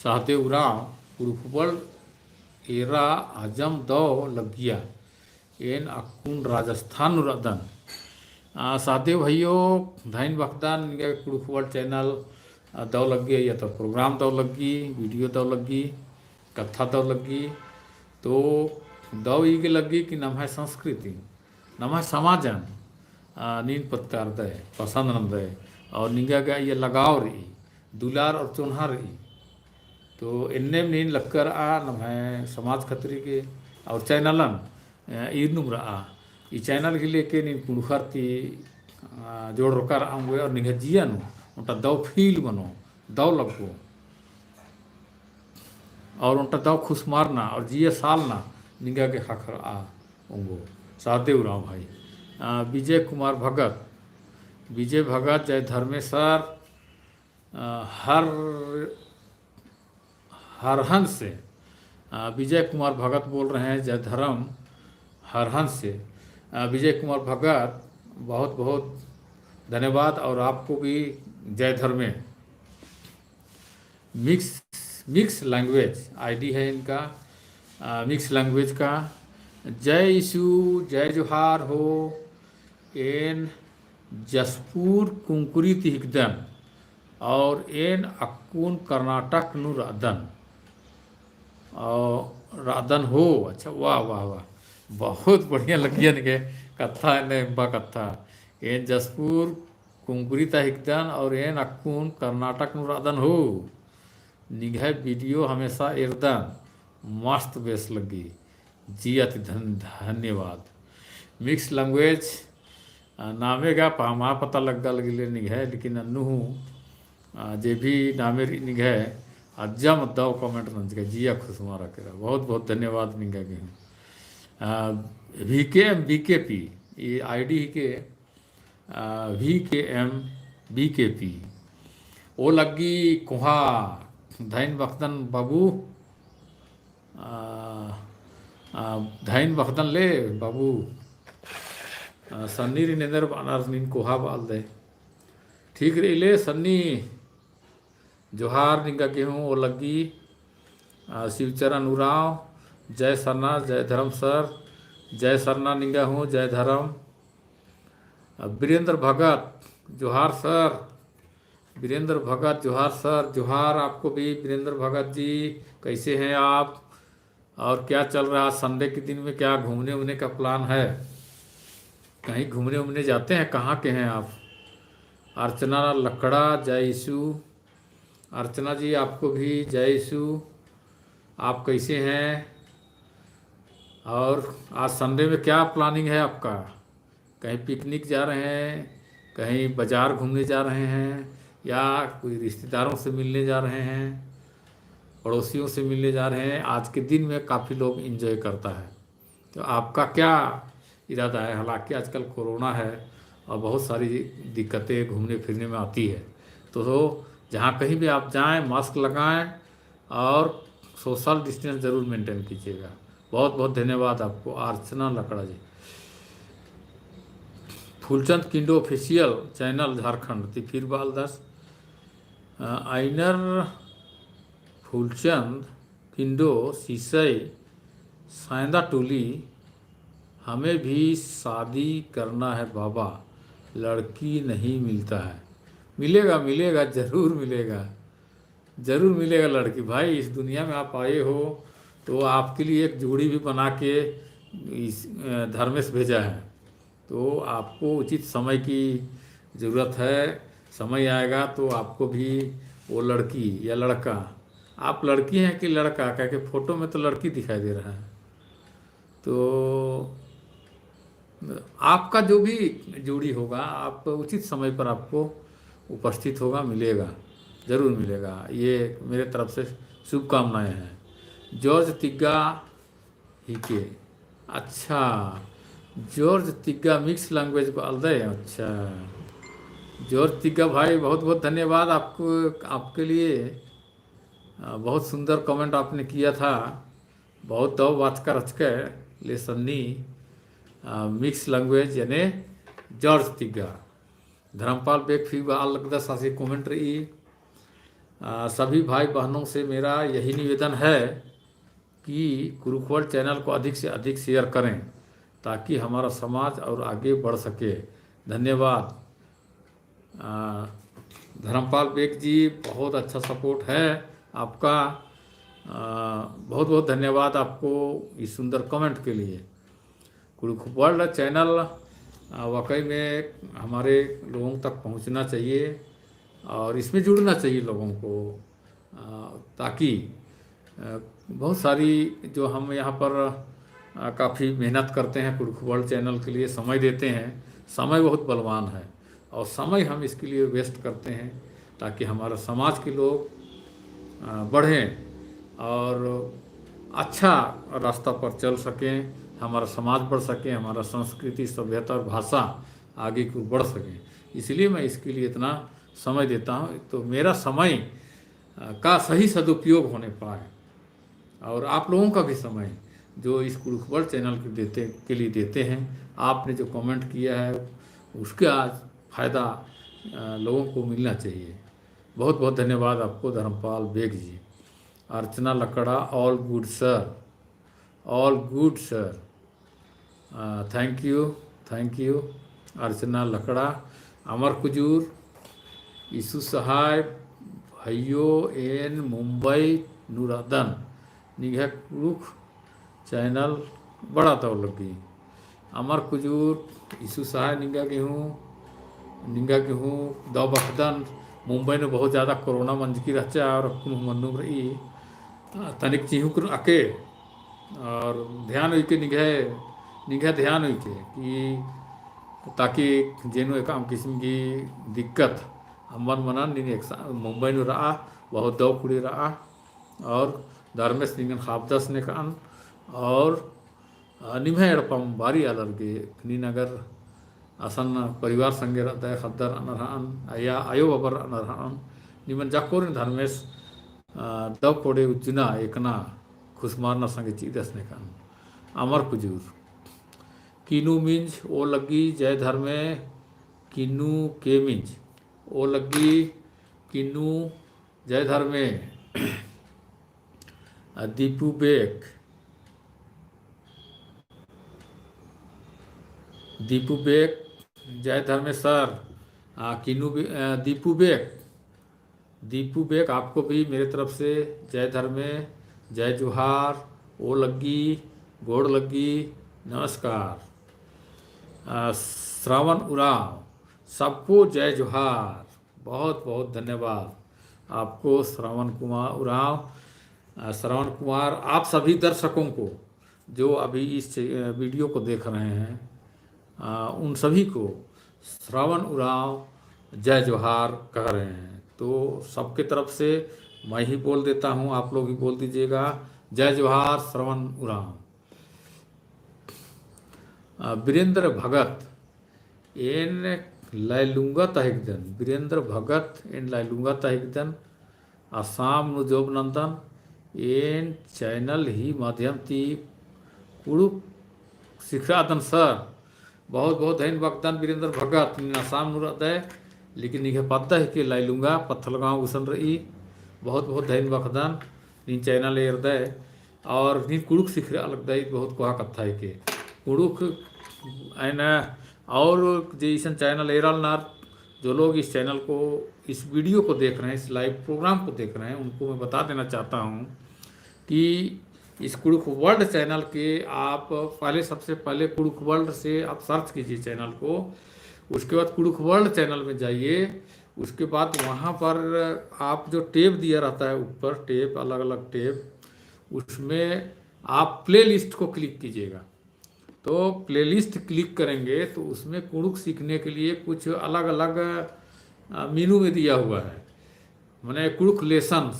सहदेव उराँव, कुँड़ुख़ बल एरा अजम दव लग्गिया, एन अक्कुन राजस्थान नू रअदन। आ, सहदेव भइयो, धइन बअदन निंगा कुँड़ुख़ बल channel, आ, दव लग्गी, या तो program दव लग्गी, video दव लग्गी, कत्था दव लग्गी। तो दौ ई गे लग्गी कि नम्है संस्कृति, नम्है समाजन, आ, नीन पत्कारदय, पसंद नंदय, और निंगा गे इया लगाव रई, दुलार और चोन्हा रई। तो एन्नेम नीन लक्कर आ नम्है समाज खतरी गे और channelन, अ, ईरनुम रआ। ई channel गे लेके नीन कुँड़ुख़र ती, अ, जोड़रका रआ ओंगोय और निंग्है जिया नू ओन्टा दौ feel मनो, दौ लग्गो। और ओन्टा दौ खुसमारना और जिया सालना निंगा गे ख़क्खरआ ओंगो। सहदेव उराँव भाई। अ, विजय कुमार भगत, विजय भगत, जय धर्मेस sir, अ, हर, हरहन से, अ, विजय कुमार भगत बोल रहे हैं, जय धर्म, हरहन से। अ, विजय कुमार भगत, बहुत बहुत धन्यवाद और आपको भी जय धर्मे। Mix, mix language ID है इनका, अ, mix language का। जय यीशु, जय जोहार हो। एन जसपुर कुंकुरी ती हिकदन और एन अक्कुन कर्नाटक नू रअदन। और रअदन हो, अच्छा, वाह, वाह, वाह, बहुत बढ़िया लग्गिया निंग्है कत्था, एन्ने एम्बा कत्था। एन जसपुर कुंकुरी ता हिकदन और एन अक्कुन कर्नाटक नू रअदन हो। निंग्है video हमेशा एरदन, मस्त बेस लग्गी। जिया ती धन-, धन्यवाद। Mix language, अ, नामे गा पा-, मा पता लग्गा लगी ले निंग्है, लेकिन अन्नु हूँ, अ, जे भी नामे रई निंग्है, अज्जम दौ comment नंजका, जिया खुसमारा केरा। बहुत बहुत धन्यवाद निंगा गे हूँ। अ, VKM BKP, ई ID हिके, अ, VKM BKP। ओ लग्गी कोहा धैन बखदन बाबू, अ, अ, धैन बखदन ले बाबू, अ, सन्नी रई एन्देर बअनर नीन कोहा बआलदय। ठीक रई ले सन्नी, जोहार निंगा गे हूँ ओ लग्गी। अ, शिवचरण उराँव, जय सरना, जय धर्म sir, जय सरना निंगा हूँ, जय धर्म। अ, वीरेंद्र भगत, जोहार sir। वीरेंद्र भगत, जोहार sir। जोहार आपको भी वीरेंद्र भगत जी, कैसे हैं आप और क्या चल रहा है? Sunday के दिन में क्या घूमने उमने का plan है? कहीं घूमने उमने जाते हैं? कहाँ के हैं आप? अर्चना लकड़ा, जय यीशु। अर्चना जी, आपको भी जय यीशु। आप कैसे हैं? और आज Sunday में क्या planning है आपका? कहीं picnic जा रहे हैं, कहीं बाजार घूमने जा रहे हैं, या कोई रिश्तेदारों से मिलने जा रहे हैं, पड़ोसियों से मिलने जा रहे हैं? आज के दिन में काफ़ी लोग enjoy करता है, तो आपका क्या इरादा है? हालांकि आजकल कोरोना है और बहुत सारी दिक्कतें घूमने फिरने में आती है, तो जहाँ कहीं भी आप जाएं, mask लगाएं और social distance जरूर maintain कीजिएगा। बहुत बहुत धन्यवाद आपको अर्चना लकड़ा जी। फूलचंद किंडो official channel झारखंड ती फिर बआलदस, अ, आइनर फूलचंद किंडो सिसई सायदा टोली, हमें भी शादी करना है बाबा, लड़की नहीं मिलता है। मिलेगा, मिलेगा, जरूर मिलेगा। जरूर मिलेगा लड़की। भाई, इस दुनिया में आप आए हो, तो आपके लिए एक जोड़ी भी बना के इस, अ, धर्मेश भेजा है। तो आपको उचित समय की ज़रूरत है, समय आएगा तो आपको भी वो लड़की या लड़का, आप लड़की हैं कि लड़का, कह के photo में तो लड़की दिखाई दे रहा है। तो आपका जो भी जोड़ी होगा, आप उचित समय पर आपको उपस्थित होगा, मिलेगा, ज़रूर मिलेगा। ये मेरे तरफ से शुभकामनाएं हैं। जॉर्ज तिग्गा हिके। अच्छा, जॉर्ज तिग्गा mix language बआलदय। अच्छा, जॉर्ज तिग्गा भाई, बहुत बहुत धन्यवाद आपको, आपके लिए। अ, बहुत सुंदर comment आपने किया था। बहुत दौ बाचका रहचकय ले सन्नी, अ, mix language याने जॉर्ज तिग्गा। धर्मपाल बेक फिर बआ लगदस आसी comment रई। अ, सभी भाई बहनों से मेरा यही निवेदन है कि कुरुख World channel को अधिक से अधिक share करें, ताकि हमारा समाज और आगे बढ़ सके। धन्यवाद। अ, धर्मपाल बेक जी, बहुत अच्छा support है आपका। अ, बहुत बहुत धन्यवाद आपको इस सुंदर comment के लिए। कुँड़ुख़ World channel, अ, वाकई में हमारे लोगों तक पहुँचना चाहिए और इसमें जुड़ना चाहिए लोगों को, अ, ताकि, अ, बहुत सारी जो हम यहाँ पर, अ, काफ़ी मेहनत करते हैं कुँड़ुख़ World channel के लिए, समय देते हैं। समय बहुत बलवान है और समय हम इसके लिए waste करते हैं ताकि हमारा समाज के लोग, अ, बढ़ें और अच्छा रास्ता पर चल सकें, हमारा समाज बढ़ सके, हमारा संस्कृति, सभ्यता और भाषा आगे की ओर बढ़ सकें। इसलिए मैं इसके लिए इतना समय देता हूँ। तो मेरा समय, अ, का सही सदुपयोग होने पाए और आप लोगों का भी समय जो इस कुँड़ुख़ World channel के देते, के लिए देते हैं, आपने जो comment किया है उसका आज फ़ायदा, अ, लोगों को मिलना चाहिए। बहुत बहुत धन्यवाद आपको धर्मपाल बेग जी। अर्चना लकड़ा, all good sir, all good sir। A, thank you, thank you। अर्चना लकड़ा, अमर कुजूर, इसु सहाय, भइयो एन मुंबई नू रअदन, निंग्है कुँड़ुख़ channel बड़ा दव लग्गी। अमर कुजूर, इसु सहाय निंगा गे हूँ, निंगा गे हूँ दव बखदन। मुंबई नू बहुत ज्यादा कोरोना मंजकी रहचा और अक्कुन हूँ मन्नुम रई। तनिक चिहुँक अके और ध्यान उइके निंग्है, निंग्है ध्यान उइके कि ताकि जेनु एकअम किसिम की दिक्कत अम्बन मनन। नीन एक सा-, मुंबई नू रआ, बहुत दव कुड़ी रआ और धर्मेस निंगन खाबदस नेकअन और अ, निम्है एड़पम बारी आलर गे, नीन अगर असन परिवार संगे रअदय, ख़द्दर रअनर हअन, अया, अयो बबर रअनर हअन, निमन जाकोरिन धर्मेस, अ, दव कोड़े उज्जना, एकना, खुसमारना संगे चिअदस नेकअन। अमर कुजूर। किन्नू मिंज, ओ लग्गी, जय धर्मे, किन्नू के मिंज, ओ लग्गी, किन्नू जय धर्मे। अ, दीपू बेक, दीपू बेक, जय धर्मे सर। अ, किन्नू बे-, अ, दीपू बेक, दीपू बेक, आपको भी मेरे तरफ से जय धर्मे, जय जोहार, ओ लग्गी, गोड़ लग्गी, नमस्कार। अ, श्रावण उराँव, सबको जय जोहार। बहुत बहुत धन्यवाद आपको श्रवण कुमार उराँव, अ, श्रवण कुमार, आप सभी दर्शकों को जो अभी इस चे-, अ, video को देख रहे हैं, अ, उन सभी को श्रवण उराँव जय जोहार कह रहे हैं। तो सबके तरफ से मैं ही बोल देता हूँ, आप लोग भी बोल दीजिएगा, जय जोहार श्रवण उराँव। अ, वीरेंद्र भगत, एन लैलुंगा तहिकदन, वीरेंद्र भगत, एन लैलुंगा तहिकदन, आसाम नू job नन्दन, एन channel ही माध्यम ती कुँड़ुख़ सिखरअदन सर। बहुत बहुत धैन बखदन वीरेंद्र भगत, नीन आसाम नू रअदय, लेकिन निंग्है पद्दा हिके लैलुंगा, पत्थलगाँव गुसन रई। बहुत बहुत धैन बखदन, नीन channel एरदय। और नीन कुँड़ुख़ सिखरआ लगदय, बहुत कोहा कत्था हिके। कुँड़ुख़ एन और जे इसन channel एरालनर, जो लोग इस channel को, इस video को देख रहे हैं, इस live program को देख रहे हैं, उनको मैं बता देना चाहता हूँ कि इस कुँड़ुख़ World channel के आप पहले, सबसे पहले कुँड़ुख़ World से आप search कीजिए channel को। उसके बाद कुँड़ुख़ World channel में जाइए। उसके बाद वहाँ पर आप जो tab दिया रहता है ऊपर, tab, अलग-अलग tab, उसमें आप playlist को click कीजिएगा। तो playlist click करेंगे तो उसमें कुँड़ुख़ सीखने के लिए कुछ अलग-अलग, अ, menu में दिया हुआ है, माने कुँड़ुख़ lessons,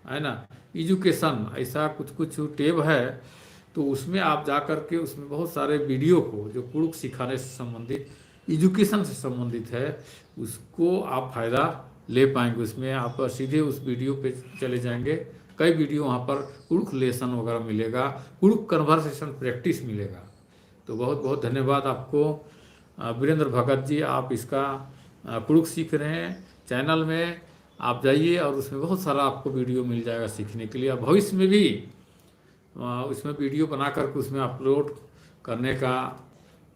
है ना, education, ऐसा कुछ कुछ tab है। तो उसमें आप जा कर के उसमें बहुत सारे video को जो कुँड़ुख़ सिखाने से संबंधित, education से संबंधित है, उसको आप फ़ायदा ले पाएंगे। उसमें आप सीधे उस video पे चले जाएंगे, कई video वहाँ पर कुँड़ुख़ lesson वगैरह मिलेगा, कुँड़ुख़ conversation practice मिलेगा। तो बहुत बहुत धन्यवाद आपको, अ, वीरेंद्र भगत जी, आप इसका, अ, कुँड़ुख़ सीख रहे हैं channel में, आप जाइए और उसमें बहुत सारा आपको video मिल जाएगा सीखने के लिए। और भविष्य में भी, अ, उसमें video बना करके उसमें upload करने का,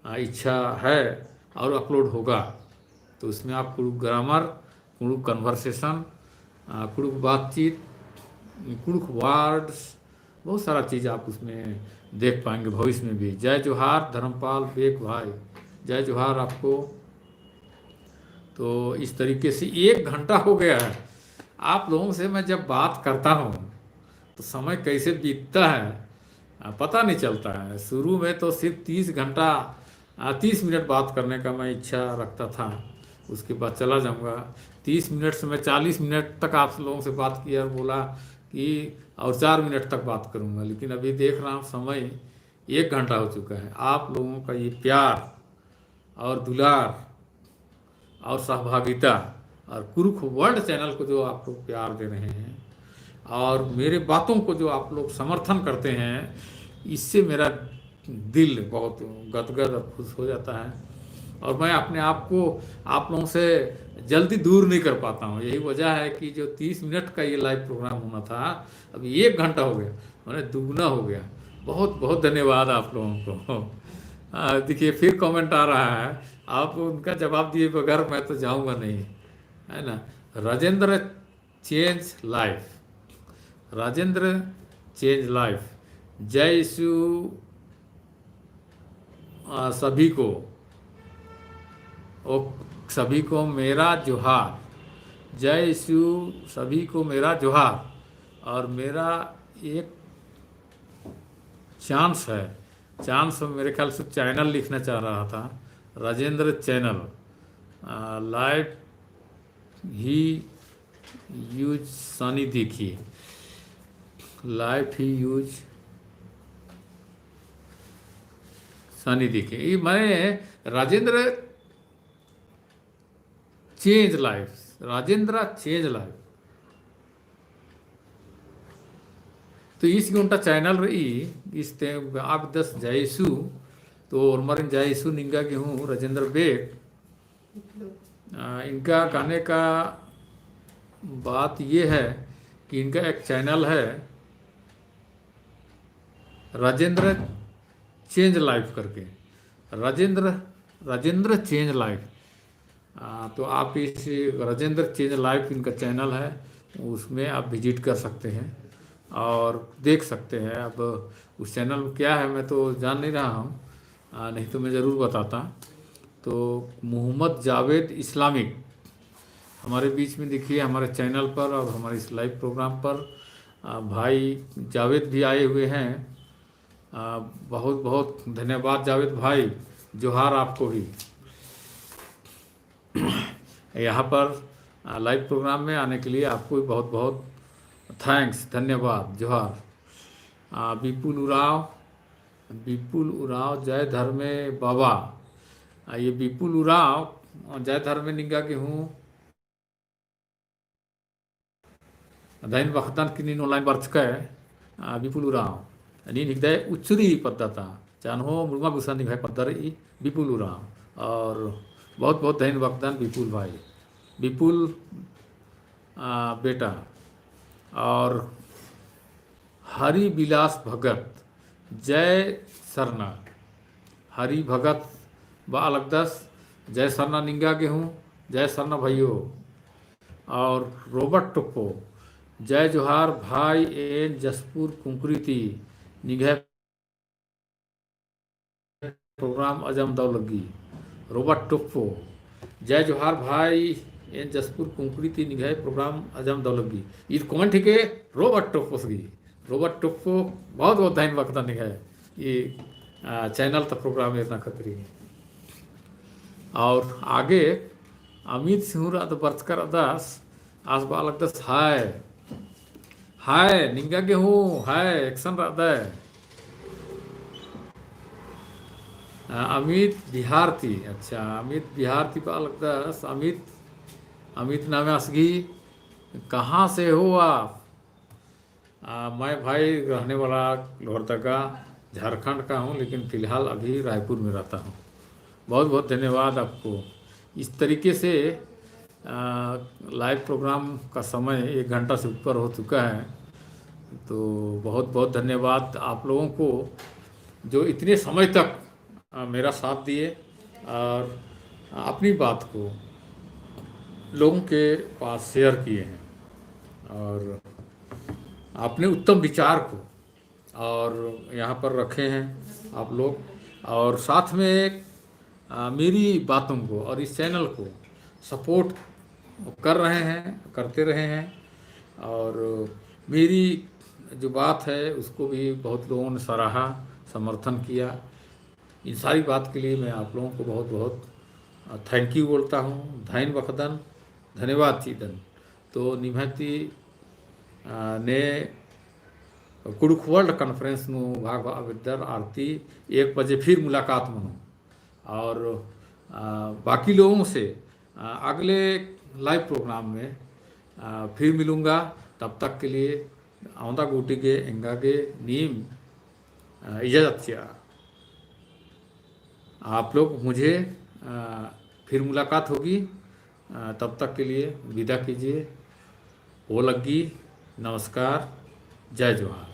अ, इच्छा है और upload होगा। तो उसमें आप कुँड़ुख़ grammar, कुँड़ुख़ conversation, अ, कुँड़ुख़ बातचीत, कुँड़ुख़ words, बहुत सारा चीज़ आप उसमें देख पाएंगे भविष्य में भी। जय जोहार धर्मपाल बेक भाई, जय जोहार आपको। तो इस तरीके से एक घंटा हो गया है। आप लोगों से मैं जब बात करता हूँ तो समय कैसे बीतता है, आ, पता नहीं चलता है। शुरू में तो सिर्फ तीस घंटा, आ, तीस मिनट बात करने का मैं इच्छा रखता था, उसके बाद चला जाऊँगा। तीस मिनट से मैं चालीस मिनट तक आप लोगों से बात किया और बोला कि और चार मिनट तक बात करूँगा, लेकिन अभी देख रहा हूँ समय एक घंटा हो चुका है। आप लोगों का ये प्यार और दुलार और सहभागिता और कुँड़ुख़ World channel को जो आप लोग प्यार दे रहे हैं और मेरे बातों को जो आप लोग समर्थन करते हैं, इससे मेरा दिल बहुत गदगद और खुश हो जाता है। और मैं अपने आप को आप लोगों से जल्दी दूर नहीं कर पाता हूँ। यही वजह है कि जो तीस मिनट का ये live program होना था, अभी एक घंटा हो गया, माने दुगुना हो गया। बहुत बहुत धन्यवाद आप लोगों को। आ, देखिए, फिर comment आ रहा है, आप उनका जवाब दिए बगैर मैं तो जाऊँगा नहीं, है ना। Rajendra Change Life, Rajendra Change Life, जय यीशु, आ, सभी को, ओ, सभी को मेरा जोहार। जय यीशु, सभी को मेरा जोहार। और मेरा एक chance है, chance मेरे ख्याल से channel लिखना चाह रहा था, राजेंद्र Channel, आ, life ही use सानी देखिए, life ही use सानी देखिए। ये माने Rajendra Change Life, Rajendra Change Life। तो ईस गे ओन्टा channel रई, ईस ते आप दस जय यीशु, तो ओर्मरिन जय यीशु निंगा गे हूँ राजेंद्र बेक। आ, इनका कहने का बात ये है कि इनका एक channel है, राजेंद्र Change Life करके, राजेंद्र, राजेंद्र Change Life। आ, तो आप इस राजेंद्र Change Life इनका channel है, उसमें आप visit कर सकते हैं और देख सकते हैं। अब उस channel में क्या है, मैं तो जान नहीं रहा हूँ, आ, नहीं तो मैं ज़रूर बताता। तो मोहम्मद जावेद इस्लामिक हमारे बीच में, देखिए, हमारे channel पर और हमारे इस live program पर, आ, भाई जावेद भी आए हुए हैं। आ, बहुत बहुत धन्यवाद जावेद भाई, जोहार आपको भी। यहाँ पर, आ, live program में आने के लिए आपको भी बहुत बहुत thanks, धन्यवाद, जोहार। आ, विपुल उराँव, विपुल उराँव, जय धर्मे बाबा। आ, ये विपुल उराँव, जय धर्मे निंगा गे हूँ। धैन बखदन कि नीन online बरचकय, आ, विपुल उराँव। नीन हिकदय उच्चरी पद्दा ता। चान्हो मुड़मा गुसन निंग्है पद्दा रई विपुल उराँव। और बहुत बहुत धैन बखदन विपुल भाई। विपुल, आ, बेटा। और हरि विलास भगत, जय सरना। हरि भगत बआ लगदस, जय सरना निंगा गे हूँ, जय सरना भइयो। और रोबर्ट टोप्पो, जय जोहार भाई, एन जसपुर कुंकुरी ती, निंग्है program अजम दव लग्गी। रोबर्ट टोप्पो, जय जोहार भाई, एन जसपुर कुंकुरी ती निंग्है program अजम दव लग्गी। ईद comment हिके रोबर्ट टोप्पोस गही। रोबर्ट टोप्पो बहुत बहुत धैन बखदन निंग्है ई, आ, channel ता program एरना खतरी। और आगे अमित सिंह रअदस बरचका रअदस, आस बआ लगदस हाय। हाय, निंगा गे हूँ, हाय, एकसन रअदय। आ, अमित बिहार ती, अच्छा, अमित बिहार ती बआ लगदस, अमित, अमित नामे आस गही, कहाँ से हो आप? आ, मैं भाई रहने वाला लोहरदगा, झारखंड का हूँ, लेकिन फिलहाल अभी रायपुर में रहता हूँ। बहुत बहुत धन्यवाद आपको। इस तरीके से, आ, live program का समय एक घंटा से ऊपर हो चुका है, तो बहुत बहुत धन्यवाद आप लोगों को जो इतने समय तक, आ, मेरा साथ दिए और अपनी बात को लोगों के पास share किए हैं। और अपने उत्तम विचार को और यहाँ पर रखे हैं आप लोग, और साथ में, आ, मेरी बातों को और इस channel को support कर रहे हैं, करते रहे हैं, और मेरी जो बात है उसको भी बहुत लोगों ने सराहा, समर्थन किया। इन सारी बात के लिए मैं आप लोगों को बहुत बहुत, आ, thank you बोलता हूँ। धैन बखदन, धन्यवाद चिअदन। तो निम्है ती, आ, ने कुँड़ुख़ World Conference नू भाग बअदर आर ती एक बजे फिर मुलाकात मनो। और, आ, बाकी लोगों से, आ, अगले live program में, आ, फिर मिलूँगा। तब तक के लिए अवंदा गूटी गे एंगा गे नीम, आ, इजाजत चिआ। आप लोग मुझे, आ, फिर मुलाकात होगी। आ, तब तक के लिए विदा कीजिए। ओ लग्गी, नमस्कार, जय जोहार।